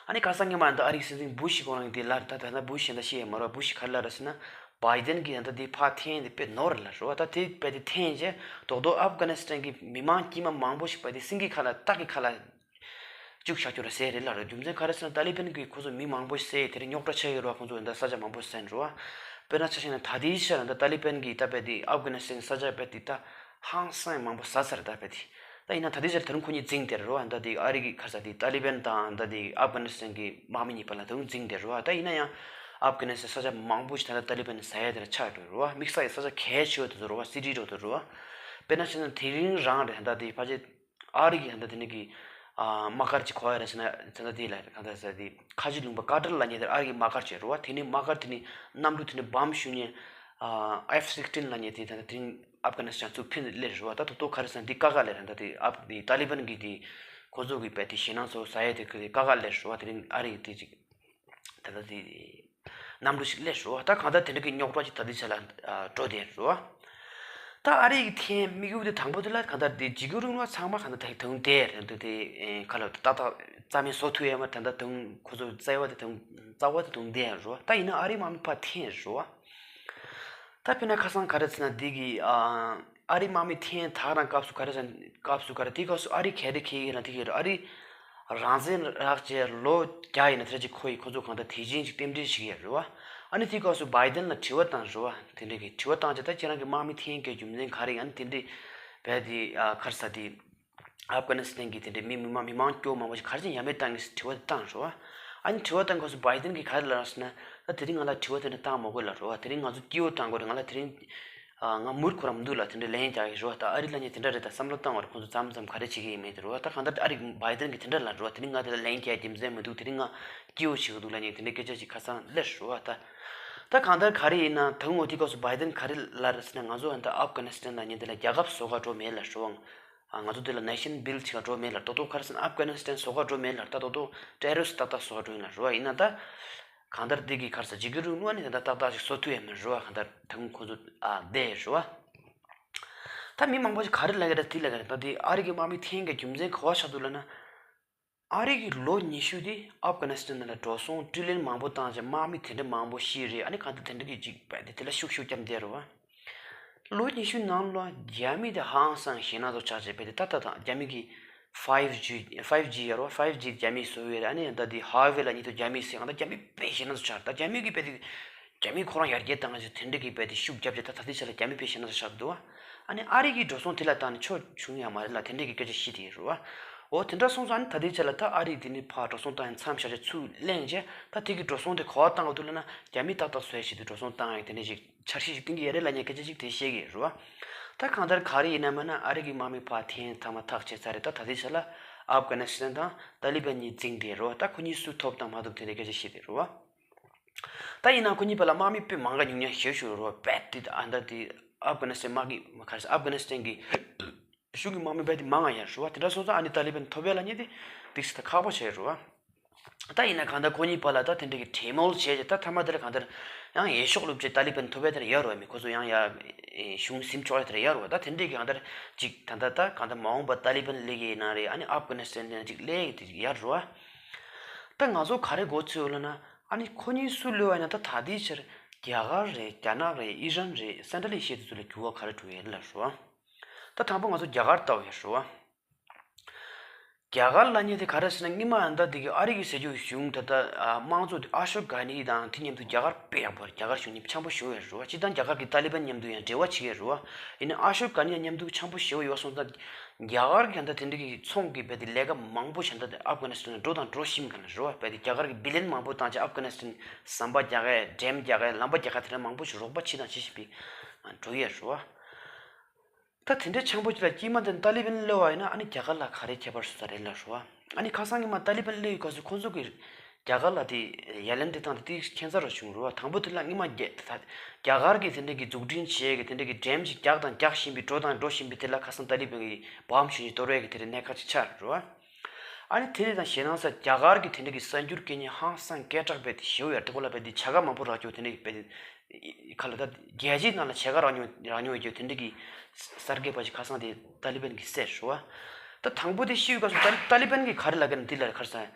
ཨ་ནི་ཁ་སང་ཉི་མ་འདི་ཨ་རིའི་སྲིད་འཛིན་བུ་ཤི་ཁོ་རང་གིས་འདི་ལབ་རེད། ད་ད་ལྟ་བུ་ཤི་ཡིན་ད་ཤི་ཡས་མ་རེད། བུ་ཤི་ག་རེ་ལབ་རེད་ཟེར་ན། བྷའི་ཏན་གྱིས་ད་ལྟ་འདི་ཕར་འཐེན་ཏེ་དཔེ་ནོར་རེད་ལབ་རེད་བ། ད་དེ་དཔེ་དེ་འཐེན་རྗེས་རྡོག་རྡོག་ཨབ་གྷ་ནི་སི་ཐན་གྱི་མི་མང་དཀྱུས་མ་མང་པོ་ཞིག་དཔེ་དེ་སེང་གེ་ཁ་ལ་སྟག་གི་ཁ་ལ་བཅུག་བཞག་རྒྱུ་རེད་ཟེར་རེད་ལབ་རེད། རྒྱུ་མཚན་ག་རེ་ཟེར་ན་ཏཱ་ལི་བན་གྱིས་ཁོ་ཚོ་མི་མང་པོ་བསད་དེ་རིང་རྙོག་དྲ་ཆགས་ཡོད་རེད་བ། ཁོ་ཚོ་ད་ས་ཆ་མང་པོ་བསད་རེད་བ། དཔེར་ན་ཆ་བཞག་ན་ད་ལྟའི་ཆར་ད་ཏཱ་ལི་བན་གྱིས་ད་དཔེ་དེ་ཨབ་གྷ་ནི་སི་ཐན་ས་ཆ་དཔེ་དེ་ད་ཧང་སང་མང་པོ་ཟ་ཚར་རེད། ད་དཔེ་དེ་ད་ཡིན་ན་ད་ལྟའི་ཆར་ད་རུང་ཁོ་གཉིས་འཛིང་བསྡད་རེད་བ། ད་དེ་ཨ་རི་གི་ཁ་ས་དེ་ཏཱ་ལི་བན་དང་ད་དེ་ཨབ་གྷ་ནི་སི་ཐན་གྱི་དམག་མི་གཉིས་བར་ལ་ད་རུང་འཛིང་བསྡད་རེད་བ། ད་ཡིན་ན་ཡང་ཨབ་གྷ་ནི་སི་ཐན་ས་ཆ་མང་པོ་ཞིག་ད་ལྟ་ཏཱ་ལི་བན་ནས་ཟ་ཡ་དེ་ལ་ཆགས་འགྲོ་རེད་བ། དམིགས་བསལ་གྱི་ས་ཆ་གལ་ཆེ་བ་དེ་ཚོ་རེད་བ། སི་ཊི་འདྲ་བོ་དེ་རེད་བ། དཔེར་ན་བྱས་ན་དེ་རིང་རང་རེད། ད་དེ་ཕལ་ཆེར་ཨ་རི་གི་ད་དེ་ནས་གི་ཨ་དམག་སྒར་གཅིག་ག་པར་རེད་ཟེར་ན། ད་དེ་ལ་གང་ལྟར་ཟེར་དེ་ཁ་ཆེ་ལུང་པ་ཀ་ཏར་ལབ་མཁན་དེ་ཨ་རི་གི་དམག་སྒར་ཅིག་རེད་བ། དེ་ནས་དམག་སྒར་དེ་ནས་གནམ་གྲུ་དེ་ནས་བམ་གཞུ་མཁན་ཨ་ཨེཕ་སིག་སི་ཊིན་ལབ་མཁན་དེ་ད་དེ་རིང་ཨབ་གྷ་ནི་སི་ཐན་ཚུར་ཕུད་ནས་སླེབས་རེད་བ། ད་ད་དུང་ག་རེ་ཟེར་ན་འདི་དཀའ་ཁག་སླེབས་རེད། ད་དེ་ཨབ་དེ་ཏཱ་ལི་བན་གི་དེ་ཁོ་ཚོ་གི་དཔེ་དེ་ཞེད་སྣང་ཚོ་ཟ་ཡས་དེ་གི་དཀའ་ཁག་སླེབས་རེད་བ། དེ་རིང་ཨ་རི་གི་དེ་ཅིག་ད་ལྟ་དེ་གནམ་གྲུ་ཞིག་སླེབས་རེད་བ། ད་གང་ལྟར་དེ་འདྲ་གི་རྙོག་དྲ་ཅིག་ད་ལྟའི་ཆ་ལ་ཨ་འགྲོ་བསྡད་རེད་བ། ད་ཨ་རི་གི་ཐེངས་དམིགས་ཡུལ་དེ་དང་པོ་དེ་ལ་གང་ལྟར་དེ་འཇིགས་སྐུལ་རིང་ལུགས་ཚང་མ་གང་ལྟར་ད་དུང་བསྡད་རེད་འདུག་དེ་ཨེ་ཁ་ལ་ཏག་ཏག་རྩ་མེད་བཟོ་ཐུབ་ཡས་མ་ད་ལྟ་དུང་ཁོ་ཚོ་རྩ་བ་དེ་དུང་རྩ་བ་དེ་དུང་བསྡད་རེད་བ། ད་ཡིན་ན་ཨ་རིའི་དམག་མི་ཕར་འཐེན་རེད་བ། ད་དཔེར་ན་ཁ་སང་ག་རེ་ཟེར་ན་འདི་གི་ཨ་ཨ་རིའི་དམག་མི་འཐེན་ད་ག་རང་སྐབས་སུ་ག་རེ་ཟེར་སྐབས་སུ་ག་རེ་དེའི་སྐབས་སུ་ཨ་རི་གལ་ཏེ་ཁེ་ཡིན་ན་དེ་གི་ཨ་རི་རང་བཙན་རག་བྱས་ལོ་བརྒྱ་ཡིན་ན་དེ་ཅིག་ཁོ་ཡིས་ཁོ་ཚོ་གང་ལྟར་དེ་བཞིན་ཅིག་རྟེན་འབྲེལ་ཞིག་ཡོད་རེད་བ། ཨ་ནི་དེའི་སྐབས་སུ་བྷའི་ཏན་ལ་དྲི་བ་བཏང་རེད་བ། དེ་འདྲ་གི་དྲི་བ་བཏང་བྱས་ད་ཁྱེད་རང་གི་དམག་མི་འཐེན་དགོས་རྒྱུ་མཚན་ག་རེ་ཡིན། ཨ་ནི་དེ་འདྲའི་བས་དེ་ཨ་ག་རེ་ཟེར་དེ། ཨབ་གྷ་ནི་སི་ཐན་གྱི་དེ་འདྲའི་མི་མི་མང་མི་མང་སྐྱོ་མང་པོ་ཞིག་ག་རེ་བྱས་ཡ་མེད་བཏང་གི་དྲི་བ་དེ་བཏང་རེད་བ། ཨ་ནི་དྲི་བ་བཏང་སྐབས་སུ་བྷའི་ཏན་གྱིས་ག་རེ་ལབ་ཟེར་ན། ད་དེ་རིང་ང་ལ་དྲི་བ་དེ་འདྲ་བཏང་མ་དགོས་ལབ་རེད་བ། དེ་རིང་ང་ཚོ་སྐྱིད་པོ་བཏང་དགོས་རེད། ང་ལ་དེ་རིང་ཨ་ང་མུར་ཁོ་རང་མི་འདུག་ལབ་དེ་འདྲ་ལན་རྒྱག་གི་རེད་བ། ད་ཨ་རི་ལབ་མཁན་དེ་འདྲ་རེད། ད་བསམ་བློ་བཏང་བ་རེད། ཁོང་ཚོ་མཚམས་མཚམས་ག་རེ་བྱེད་ཀྱི་ཡིན་མེད་དེ་རེད་བ། ད་གང་ལྟར་ཨ་རི་བྷའི་ཏན་གྱིས་དེ་འདྲ་ལབ་རེད་བ། དེ་རིང་ང་དེ་ལ་ལན་རྒྱག་རྒྱུ་མཚན་མི་འདུག་དེ་རིང་ང་སྐྱིད་པོ་བྱེད་ཀྱི་འདུག་ལབ་མཁན་དེ་འདྲ་སྐད་ཆ་ཞིག་ཁ་སང་སླེབས་རེད་བ། ད་ད་གང་ལྟར་ག་རེ་ཡིན་ན་ད་ངོ་དེའི་སྐབས་སུ་བྷའི་ཏན་ག་རེ་ལབ་རེད་ཟེར་ན། ང་ཚོ་ད་ཨབ་གྷ་ནི་སི་ཐན་ལབ་མཁན་དེ་ལ་རྒྱལ་ཁབ་བཟོ་ག་འགྲོ་མེད་ལབ་རེད་བ། ཨ་ང་ཚོ་འདི་ལ་ནེ་ཤན་བིལ་བྱེད་ག་འགྲོ་མེད་ལ། ད་དུང་ག་རེ་ཟེར་ན་ཨབ་གྷ་ནི་སི་ཐན་བཟོ་ག་འགྲོ་མེད་ལ། ད་དུང་ཊེ་རོ་རི་སི་ཊི་ཏག་ཏག་བཟོ་ག་འགྲོ་ཡིན་ལ་རེད་བ། ཡིན་ན་ད་གང་ལྟར་འདི་གི་ག་རེ་ཟེར་འཇིགས་སྐུལ་རིང་ལུགས་ཨ་ནི་ད་ལྟ་ཏག་ཏག་ཅིག་བཟོ་ཐུབ་ཡ་མེད་རེད་བ། གང་ལྟར་ད་དུང་ཁོ་ཚོ་ཨ་བསྡད་རེད་བ། ད་མི་མང་པོ་ཞིག་ག་རེ་ལབ་ཀྱི་རེད། དེ་ལབ་ཀྱི་རེད། ད་དེ་ཨ་རི་གི་དམག་མི་འཐེན་གྱི་རྒྱུ་མཚན་ག་པར་ཆགས་འདུག་ལབ་ན། ཨ་རི་གི་ལོ་ཉི་ཤུ་དེ་ཨབ་གྷ་ནི་སི་ཐན་ནང་ལ་འགྲོ་སོང་ཊི་རི་ལི་ཡོན་མང་པོ་བཏང་བྱས་དམག་མི་དེ་འདྲ་མང་པོ་ཤི་རེད། ཨ་ནི་གང་ལྟར་དེ་འདྲ་གི་ཅིག་བས་དེ་དེ་ལ་ཤུགས་ཤུགས་བརྒྱབ་བསྡད་རེད་བ། ལོ་ཉི་ཤུ་ནང་ལ་རྒྱ་མི་དེ་ཧང་སང་ཞེད་སྣང་ཚོ་ཆགས་བྱས་བས་དེ་ད་ལྟ་དང་རྒྱ་མི་གི་ཕའིབ་ཇི་ཕའིབ་ཇི་ཡོད་རེད་བ། ཕའིབ་ཇི་རྒྱ་མིས་བཟོས་ཡོད་རེད། ཨ་ནི་ད་དེ་ཧ་ཝེ་ལབ་མཁན་དེ་རྒྱ་མིས་ཟེར། གང་ལྟར་རྒྱ་མི་དཔེ་ཞེད་སྣང་ཚོ་ཆགས་རེད། ད་རྒྱ་མི་གི་བས་དེ་རྒྱ་མི་ཁོ་རང་ཡར་རྒྱས་བཏང་ཆེད་དེ་འདྲ་གི་བས་དེ་ཤུགས་བརྒྱབ་བྱས་ད་ད་ལྟའི་ཆ་ལ་རྒྱ་མི་དཔེ་ཞེད་སྣང་ཚོ་ཆགས་འདུག་བ། ཨ་ནི་ཨ་རི་གི་འགྲོ་སོང་དེ་ལ་བཏང་ནས་ཆོ་བྱུང་ཡ་མ་རེད་ལབ་དེ་འདྲ་གི་སྐད་ཆ་བཤད་བསྡད་ཡོད་རེད་བ། འོ་དེ་འདྲ་སོང་ཙང་ཨ་ནི་ད་ལྟའི་ཆ་ལ་ད་ཨ་རི་དེ་ནི་ཕར་འགྲོ་སོང་བཏང་ཡ་མཚམས་བཞག་བྱས་ཚུར་ལེན་བྱས། ད་དེ་གི་འགྲོ་སོང་དེ་ག་པར་བཏང་གི་འདུག་ལབ་ན་རྒྱ་མི་ཏག་ཏག་བཟོ་ཡ་ཆེད་དུ་འགྲོ་སོང་བཏང་ཡ་དེ་འདྲ་ཞིག་འཆར་གཞི་ཞིག་བཏིང་གི་ཡོད་རེད་ལབ་མཁན་སྐད་ཆ་ཞིག་དེ་བཤད་ཀྱི་ཡོད་རེད་བ། ད་གང་ལྟར་ག་རེ་ཡིན་ན་མིན་ན་ཨ་རི་གི་དམག་མི་ཕར་འཐེན་ཐག་མ་ཐག་བྱས་ཚར་རེད། ད་ད་ལྟའི་ཆ་ལ་ཨབ་གྷ་ནི་སི་ཐན་དང་ཏཱ་ལི་བན་གཉིས་འཛིང་བསྡད་རེད་བ། ད་ཁོ་གཉིས་སུ་ཐོབ་དང་མ་ཐོབ་དེ་འདྲའི་སྐད་ཆ་བཤད་བསྡད་རེད་བ། ད་ཡིན་ན་ཁོ་གཉིས་བར་ལ་དམག་མི་དཔེ་མང་ག་ཉུང་ཉུང་ཞེ་པོ་ཞིག་རེད་བ། རྦད་དེ་ཨ་ད་དེ་ཨབ་གྷ་ནི་སི་ཐན་དམག་གི་མ་ག་རེ་ཟེར། ཨབ་གྷ་ནི་སི་ཐན་གྱི་གཞུང་གི་དམག་མི་རྦད་དེ་མང་ང་ཡོད་རེད་བ། དེ་འདྲ་སོང་ཙང་ཨ་ནི་ཏཱ་ལི་བན་ཐོབ་ཡ་ལབ་མཁན་དེ་ཏོག་ཙམ་ད་ཁག་པོ་ཆགས་ཡོད་རེད་བ། ད་ཡིན་ན་གང་ལྟར་ཁོ་གཉིས་བར་ལ་ད་དེ་འདྲ་གི་གྲོས་མོལ་བྱས་བྱས་ད་མཐའ་མ་དེ་ལ་གང་ལྟར་ཡང་འོས་ཤོག་བླུགས་བྱས་ཏཱ་ལི་བན་ཐོབ་ཡ་དེ་ལ་ཡོད་རེད་བ། མི་ཁོ་ཚོ་ཡང་ཡ་གཞུང་ཟིན་ཆོག་ཡ་དེ་ལ་ཡོད་རེད་བ། ད་དེ་འདྲ་གི་གང་ལྟར་ཅིག་ད་ལྟ་ད་གང་ལྟར་མ་འོངས་པ་ཏཱ་ལི་བན་སླེབས་ཀྱི་ཡིན་ན་རེད། ཨ་ནི་ཨབ་གྷ་ནི་སི་ཐན་ནས་ཅིག་སླེབས་ཀྱི་དེ་ཡོད་རེད་བ། ད་ང་ཚོ་ག་རེ་མགོ་ཚོས་ཡོད་ལབ་ན། ཨ་ནི་ཁོ་གཉིས་སུ་གློད་པ་ཡིན་ན་ད་ད་ལྟའི་ཆར་རྒྱ་གར་རེད། རྒྱ་ནག་རེད། ཨི་རན་རེད། སེན་ཊྲལ་ཨེ་ཤི་ཡ་དེ་ཚོ་ལ་འགྱུར་བ་ག་རེ་འགྲོ་ཡོད་ལབ་རེད་བ། ད་དང་པོ་ང་ཚོ་རྒྱ་གར་ལྟ་བ་ཡོད་རེད་བ། རྒྱ་གར་ལབ་མཁན་དེ་ག་རེ་ཟེར་ན་སྔོན་མ་ད་འདི་གི་ཨ་རི་གི་སྲིད་ཇུས་གཞུང་ད་ལྟ་ཨ་དམངས་གཙོ་དེ་ཨ་ཤོ་གྷ་ནི་དང་དེ་མཉམ་དུ་རྒྱ་གར་དཔེ་ཡག་པོ་རེད། རྒྱ་གར་གཞུང་གཉིས་འཆམ་པོ་ཞེ་པོ་ཡོད་རེད་བ། སྤྱིར་བཏང་རྒྱ་གར་གྱིས་ཏཱ་ལི་བན་མཉམ་དུ་ཡང་འབྲེལ་བ་བྱེད་ཀྱི་ཡོད་རེད་བ། ཡིན་ནའི་ཨ་ཤོ་གྷ་ནི་དང་མཉམ་དུ་འཆམ་པོ་ཞེ་པོ་ཡོད་སོང་ཙང་རྒྱ་གར་གྱི་ད་དེ་འདྲ་གི་ཚོང་གི་རྦད་དེ་ལས་ཀ་མང་པོ་ཞིག་ད་ཨབ་གྷ་ནི་སི་ཐན་འགྲོ་དང་འགྲོ་བཞིན་ག་ལ་རེད་བ། རྦད་དེ་རྒྱ་གར་གྱིས་བི་ལི་ཡོན་མང་པོ་བཏང་བྱས་ཨབ་གྷ་ནི་སི་ཐན་ཟམ་པ་རྒྱག་གི། ཌེམ་རྒྱག་གི། ལམ་པ་རྒྱག་གི། དེ་འདྲ་མང་པོ་ཞིག་རོགས་པ་བྱེད་དང་བྱེད་བཞིན་པའི་འགྲོ་ཡས་རེད་བ། ད་དེ་འདྲའི་འཆམ་པོ་ཅིག་ལ་དཀྱིལ་མ་དེ་ཏཱ་ལི་བན་སླེབས་པ་ཡིན་ན་ཨ་ནི་རྒྱ་གར་ལ་ག་རེ་ཁྱད་པར་བཟོ་ས་རེད་ལབ་རེད་བ། ཨ་ནི་ཁ་སང་ཉི་མ་ཏཱ་ལི་བན་སླེབས་ཡོད་སྐབས་སུ་ཁོ་ཚོ་གི་ རྒྱ་གར་ལ་དེ་ཡ་ལན་དེ་བཏང་སྟེ་དེ་ཁྱད་མཚར་བ་བྱུང་རེད་བ། དང་པོ་དེ་ལ་སྔོན་མ་རྒྱ་ད་རྒྱ་གར་གྱི་དེ་འདྲ་གི་འཛུགས་སྐྲུན་བྱེད་ཀྱི་དེ་འདྲ་གི་འགྲེམས་ཅིག་རྒྱག་དང་རྒྱག་བཞིན་པའི་འགྲོ་དང་འགྲོ་བཞིན་པའི་དེ་ལ་ཁ་སང་ཏཱ་ལི་བན་གྱི་བམ་ཞུ་ཞིག་གཏོར་བའི་གི་དེ་འདྲ་གནད་འགག་ཅིག་ཆགས་རེད་བ། ཨ་ནི་དེ་རེད་དང་ཞེད་སྣང་ས་རྒྱ་གར་གྱི་དེ་འདྲ་གི་གསར་འགྱུར་སྐད་ཉན་ཧང་སང་སྐད་གྲགས་པའི་དེ་ཞེ་བོ་ཡར་དེ་གོ་ལ་བས་དེ་བྱ་དགའ་མང་པོ་རག་ཆོག་དེ་འདྲ་གི་བས་དེ་ཁ་ལ་ད་རྒྱལ་སྤྱིའི་ནང་ལ་བྱ་དགའ་རག་མྱོང་རག་མྱོང་ཡོད་ཀྱི་དེ་འདྲ་གི་གསར་འགོད་པ་ཞིག་ཁ་སང་དེ་ཏཱ་ལི་བན་གྱིས་བསད་རེད་བ། ད་དང་པོ་དེ་ཤི་བའི་སྐབས་སུ་ཏཱ་ཏཱ་ལི་བན་གྱིས་ག་རེ་ལབ་ཀྱི་ན་འདི་ལ་ཁར་སང་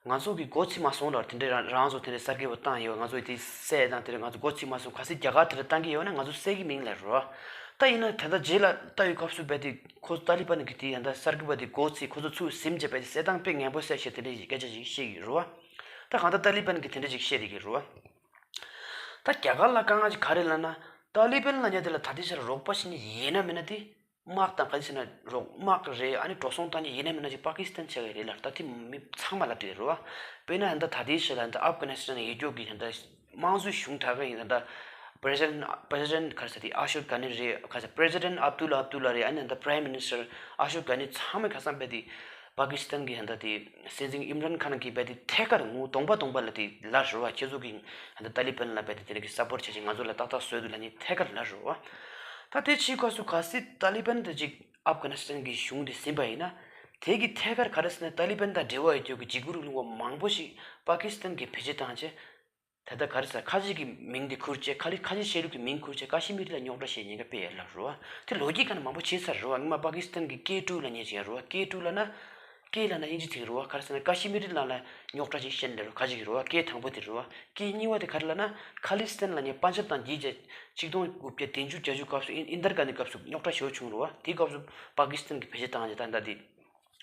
ང་ཚོ་གི་མགོ་ཚོས་མ་སོང་ལ་དེ་འདྲའི་རང་རང་ཚོ་དེ་འདྲའི་གསར་འགོད་པ་བཏང་ཡོད། ང་ཚོ་དེ་བསད་དང་དེ་འདྲ་ང་ཚོ་མགོ་ཚོས་མ་སོང་། གལ་སྲིད་རྒྱ་གར་དེ་འདྲ་བཏང་གི་ཡོད་ན་ང་ཚོ་བསད་ཀྱི་མིན་ལབ་རོ། ད་ཡིན་ན་ད་ལྟ་རྗེས་ལ་ལྟ་བའི་སྐབས་སུ་རྦད་དེ་ཁོ་ཏཱ་ལི་བན་གྱི་དེ་ཡང་ད་གསར་འགོད་པ་དེ་མགོ་ཚོས་ཁོ་ཚོ་ཚུར་ཟིན་བྱས་རྦད་དེ་བསད་སྟངས་དཔེ་ངན་པོ་བསད་བྱས་དེ་འདྲའི་སྐད་ཆ་ཞིག་བཤད་ཀྱི་རོ། ད་གང་ལྟར་ཏཱ་ལི་བན་གྱིས་དེ་འདྲ་ཞིག་བཤད་བསྡད་ཀྱི་རོ། ད་རྒྱ་གར་ལ་དཀའ་ངལ་ཅིག་ག་རེ་ལབ་ན། ཏཱ་ལི་བན་ལབ་མཁན་དེ་ལ་ད་ལྟའི་ཆར་རོགས་པ་བྱེད་མཁན་ཡིན་ན་མིན་ན་དེ། དམག་དང་ག་རེ་ཟེར་ན་རོགས་དམག་རེད། ཨ་ནི་འགྲོ་སོང་བཏང་མཁན་ཡིན་ན་མིན་ན་ཅིག་པ་ཀི་སི་ཐན་ཆགས་ཀྱི་རེད་ལབ། ད་དེ་མི་ཚང་མ་ལབ་བསྡད་རེད་བ། དཔེར་ན་ད་ལྟ་ད་ལྟའི་ཆར་ལ་ད་ཨབ་གྷ་ནི་སི་ཐན་ཡོད་རྒྱུ་གི་ད་ལྟ་དམངས་གཙོའི་གཞུང་དར་གི་ཡིན། ད་ལྟ་President President ག་རེ་ཟེར་དེ་ཨ་ཤོག་གྷ་ནི་རེད། ག་རེ་ཟེར་President Abdullah Abdullah རེད། ཨ་ནི་ད་ལྟ་Prime Minister ཨ་ཤོག་གྷ་ནི་ཚང་མས་ཁ་སང་རྦད་དེ་པ་ཀི་སི་ཐན་གྱི་ད་ལྟ་དེ་སྲིད་འཛིན་ཨིམ་རན་ཁཱན་གྱིས་རྦད་དེ་ཐད་ཀར་ངོ་གདོང་པ་གདོང་པ་ལ་དེ་ལབ་རེད་བ། ཁྱེད་ཚོ་གིས་ད་ལྟ་ཏཱ་ལི་བན་ལ་རྦད་དེ་དེ་འདྲ་གི་སཔོར་ཊི་བྱེད་ཅིག་ང་ཚོ་ལ་ཏག་ཏག་བཟོས་འདུག་ལབ་ནི་ཐད་ཀར་ལབ་རེད་བ། ད་དེ་ཕྱིའི་སྐབས་སུ་གལ་སྲིད་ཏཱ་ལི་བན་དེ་ཅིག་ཨབ་གྷ་ནི་སི་ཐན་གྱི་གཞུང་དེ་ཟིན་པ་ཡིན་ན། དེ་གི་ཐད་ཀར་ག་རེ་ཟེར་ན་ཏཱ་ལི་བན་དང་འབྲེལ་བ་ཡོད་རྒྱུ་གི་འཇིགས་སྐུལ་རླུང་བ་མང་པོ་ཞིག་པ་ཀི་སི་ཐན་གྱིས་བེད་སྤྱོད་བཏང་བྱས། ད་ལྟ་ག་རེ་ཟེར་ཁ་ཆེ་གི་མིང་དེ་ཁུར་བྱས། ཁ་ལི་ཁ་ཆེ་ཤེས་རིག་གི་མིང་ཁུར་བྱས་ཀ་ཤི་མིར་ལ་རྙོག་དྲ་བཤད་ཉེན་ཁ་སྤེལ་ཡ་ལབ་རེད་བ། དེ་ལོ་རྒྱུས་སྒང་ནས་མང་པོ་བྱས་ཚར་རེད་བ། སྔོན་མ་པ་ཀི་སི་ཐན་གྱི་ཀེ་ཊུ་ལབ་མཁན་ཅིག་ཡོད་རེད་བ། ཀེ་ཊུ་ལབ་ན། ཀེ་ལབ་ན་དབྱིན་ཇི་ཚིག་རེད་བ། ག་རེ་ཟེར་ན་ཀ་ཤི་མིར་ལབ་ན་རྙོག་དྲ་ཅིག་བཤད་ནི་རེད་བ། ཁ་ཅིག་རེད་བ། ཀེ་དང་པོ་དེ་རེད་བ། ཀེ་གཉིས་པ་དེ་ག་རེ་ལབ་ན་ཁ་ལི་སི་ཐན་ལབ་མཁན་པན་ཇབ་དང་རྒྱལ་རྒྱལ་ཆིག་སྟོང་དགུ་བརྒྱ་བདུན་ཅུ་བརྒྱད་ཅུ་སྐབས་སུ་ཨིན་ཨིན་དར་གྷན་དྷི་སྐབས་སུ་རྙོག་དྲ་ཞེ་པོ་བྱུང་རེད་བ། དེའི་སྐབས་སུ་པ་ཀི་སི་ཐན་གྱིས་བེད་སྤྱོད་བཏང་ཡ་ད་ལྟ་དེ་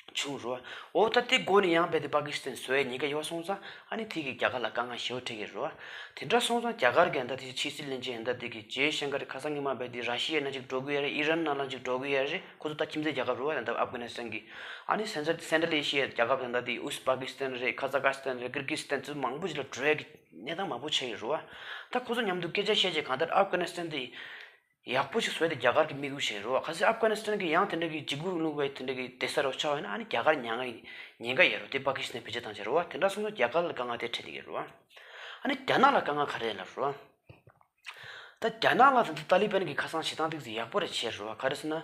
བྱུང་རེད་བ། འོ་ད་དེ་སྒོ་ནས་ཡང་རྦད་དེ་པ་ཀི་སི་ཐན་བཟོ་ཡ་ཉེན་ཁ་ཡོད་སོང་ཙང་ཨ་ནི་དེ་གིས་རྒྱ་གར་ལ་དཀའ་ངལ་ཞེ་པོ་འཕྲད་ཀྱི་རེད་བ། དེ་འདྲ་སོང་ཙང་རྒྱ་གར་གྱི་ད་དེ་ཕྱི་སྲིད་བློན་ཆེན་ད་དེ་གི་ཇེ་ཤང་ཀར་ཁ་སང་ཉི་མ་རྦད་དེ་ར་ཤི་ཡའི་ནང་ཅིག་འགྲོ་གི་ཡོད་རེད། ཨི་རན་ནང་ལ་ཅིག་འགྲོ་གི་ཡོད་རེད། ཁོ་ཚོ་ད་ཁྱིམ་མཚེས་རྒྱལ་ཁབ་རེད་བ། ད་ལྟ་ཨབ་གྷ་ནི་སི་ཐན་གྱི་ཨ་ནི་སེན་ཊྲལ་སེན་ཊྲལ་ཨེ་ཤི་ཡའི་རྒྱལ་ཁབ་ད་ད་དེ་ཨུས་པ་ཀི་སི་ཐན་རེད། ཁ་ཛ་ཀ་སི་ཐན་རེད། ཀིར་གི་སི་ཐན་ཚོ་མང་པོ་ཞིག་ལ་འགྲོ་ཡ་གི་གནས་སྟངས་མང་པོ་ཆགས་ཀྱི་རེད་བ། ད་ཁོ་ཚོ་མཉམ་དུ་སྐད་ཆ་བཤད་རྗེས་གང་ལྟར་ཨབ་གྷ་ནི་སི་ཐན་དེ་ཡག་པོ་ཞིག་བཟོས་ཏེ་རྒྱ་གར་གྱིས་དམིགས་ཡུལ་བྱས་རེད་བ། གལ་སྲིད་ཨབ་གྷ་ནི་སི་ཐན་གྱིས་ཡང་དེ་འདྲ་གི་འཇིགས་སྐུལ་རླུང་བའི་དེ་འདྲ་གི་སྡོད་ས་རུ་ཆགས་ཡོད་ན་ཨ་ནི་རྒྱ་གར་མྱ་ངན་ཉེན་ཁ་ཡོད་རེད་དེ། པ་ཀི་སི་ཐན་བེད་སྤྱོད་བཏང་བྱས་རེད་བ། དེ་འདྲ་སོང་ཙང་རྒྱ་གར་ལ་དཀའ་ངལ་དེ་འཕྲད་བསྡད་ཀྱི་རེད་བ། ཨ་ནི་རྒྱ་ནག་ལ་དཀའ་ངལ་ག་རེ་ལབ་རེད་བ། ད་རྒྱ་ནག་ལ་ད་ལྟ་ཏཱ་ལི་བན་གྱིས་ཁ་སང་བྱེད་སྟངས་ཏོག་ཙམ་ཡག་པོ་རེ་བྱས་རེད་བ། ག་རེ་ཟེར་ན།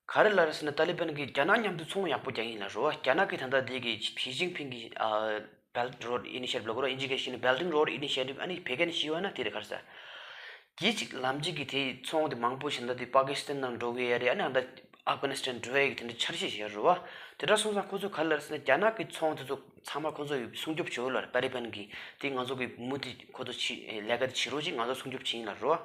ག་རེ་ལབ་རེད་ཟེར་ན་ཏཱ་ལི་བན་གྱིས་རྒྱ་ནག་མཉམ་དུ་ཚོང་ཡག་པོ་རྒྱག་གི་ཡིན་ལབ་རེད་བ། རྒྱ་ནག་གིས་ད་ལྟ་དེ་གི་ཞི་ཅིན་ཕིང་གི་ཨ་Belt Road Initiative ལབ་དགོས་རེད། དབྱིན་ཇི་སྐད་བཤད་ན་Belt and Road Initiative ཨ་ནི་བོད་སྐད་ནས་ཞུས་པ་ན་དེ་རེད། ག་རེ་ཟེར། རྒྱུད་གཅིག་ལམ་གཅིག་གི་དེ་ཚོང་དེ་མང་པོ་ཞིག་ད་ལྟ་དེ་པ་ཀི་སི་ཐན་ནང་འགྲོ་གི་ཡོད་རེད། ཨ་ནི་ད་ལྟ་ཨབ་གྷ་ནི་སི་ཐན་འགྲོ་ཡ་གི་དེ་འདྲ་འཆར་གཞི་ཞིག་ཡོད་རེད་བ། དེ་འདྲ་སོང་ཙང་ཁོ་ཚོ་ག་རེ་ལབ་རེད་ཟེར་ན་རྒྱ་ནག་གི་ཚོང་དེ་ཚོ་ཚང་མ་ཁོ་ཚོ་ཡི་སྲུང་སྐྱོབ་བྱེད་འོས་ལ་ཏཱ་ལི་བན་གྱིས་དེ་ང་ཚོ་གི་མུ་མཐུད་ཁོ་ཚོ་བྱེད་ལས་ཀ་དེ་བྱེད་རོགས་གྱིས། ང་ཚོ་སྲུང་སྐྱོབ་བྱེད་ཡིན་ལབ་རོ།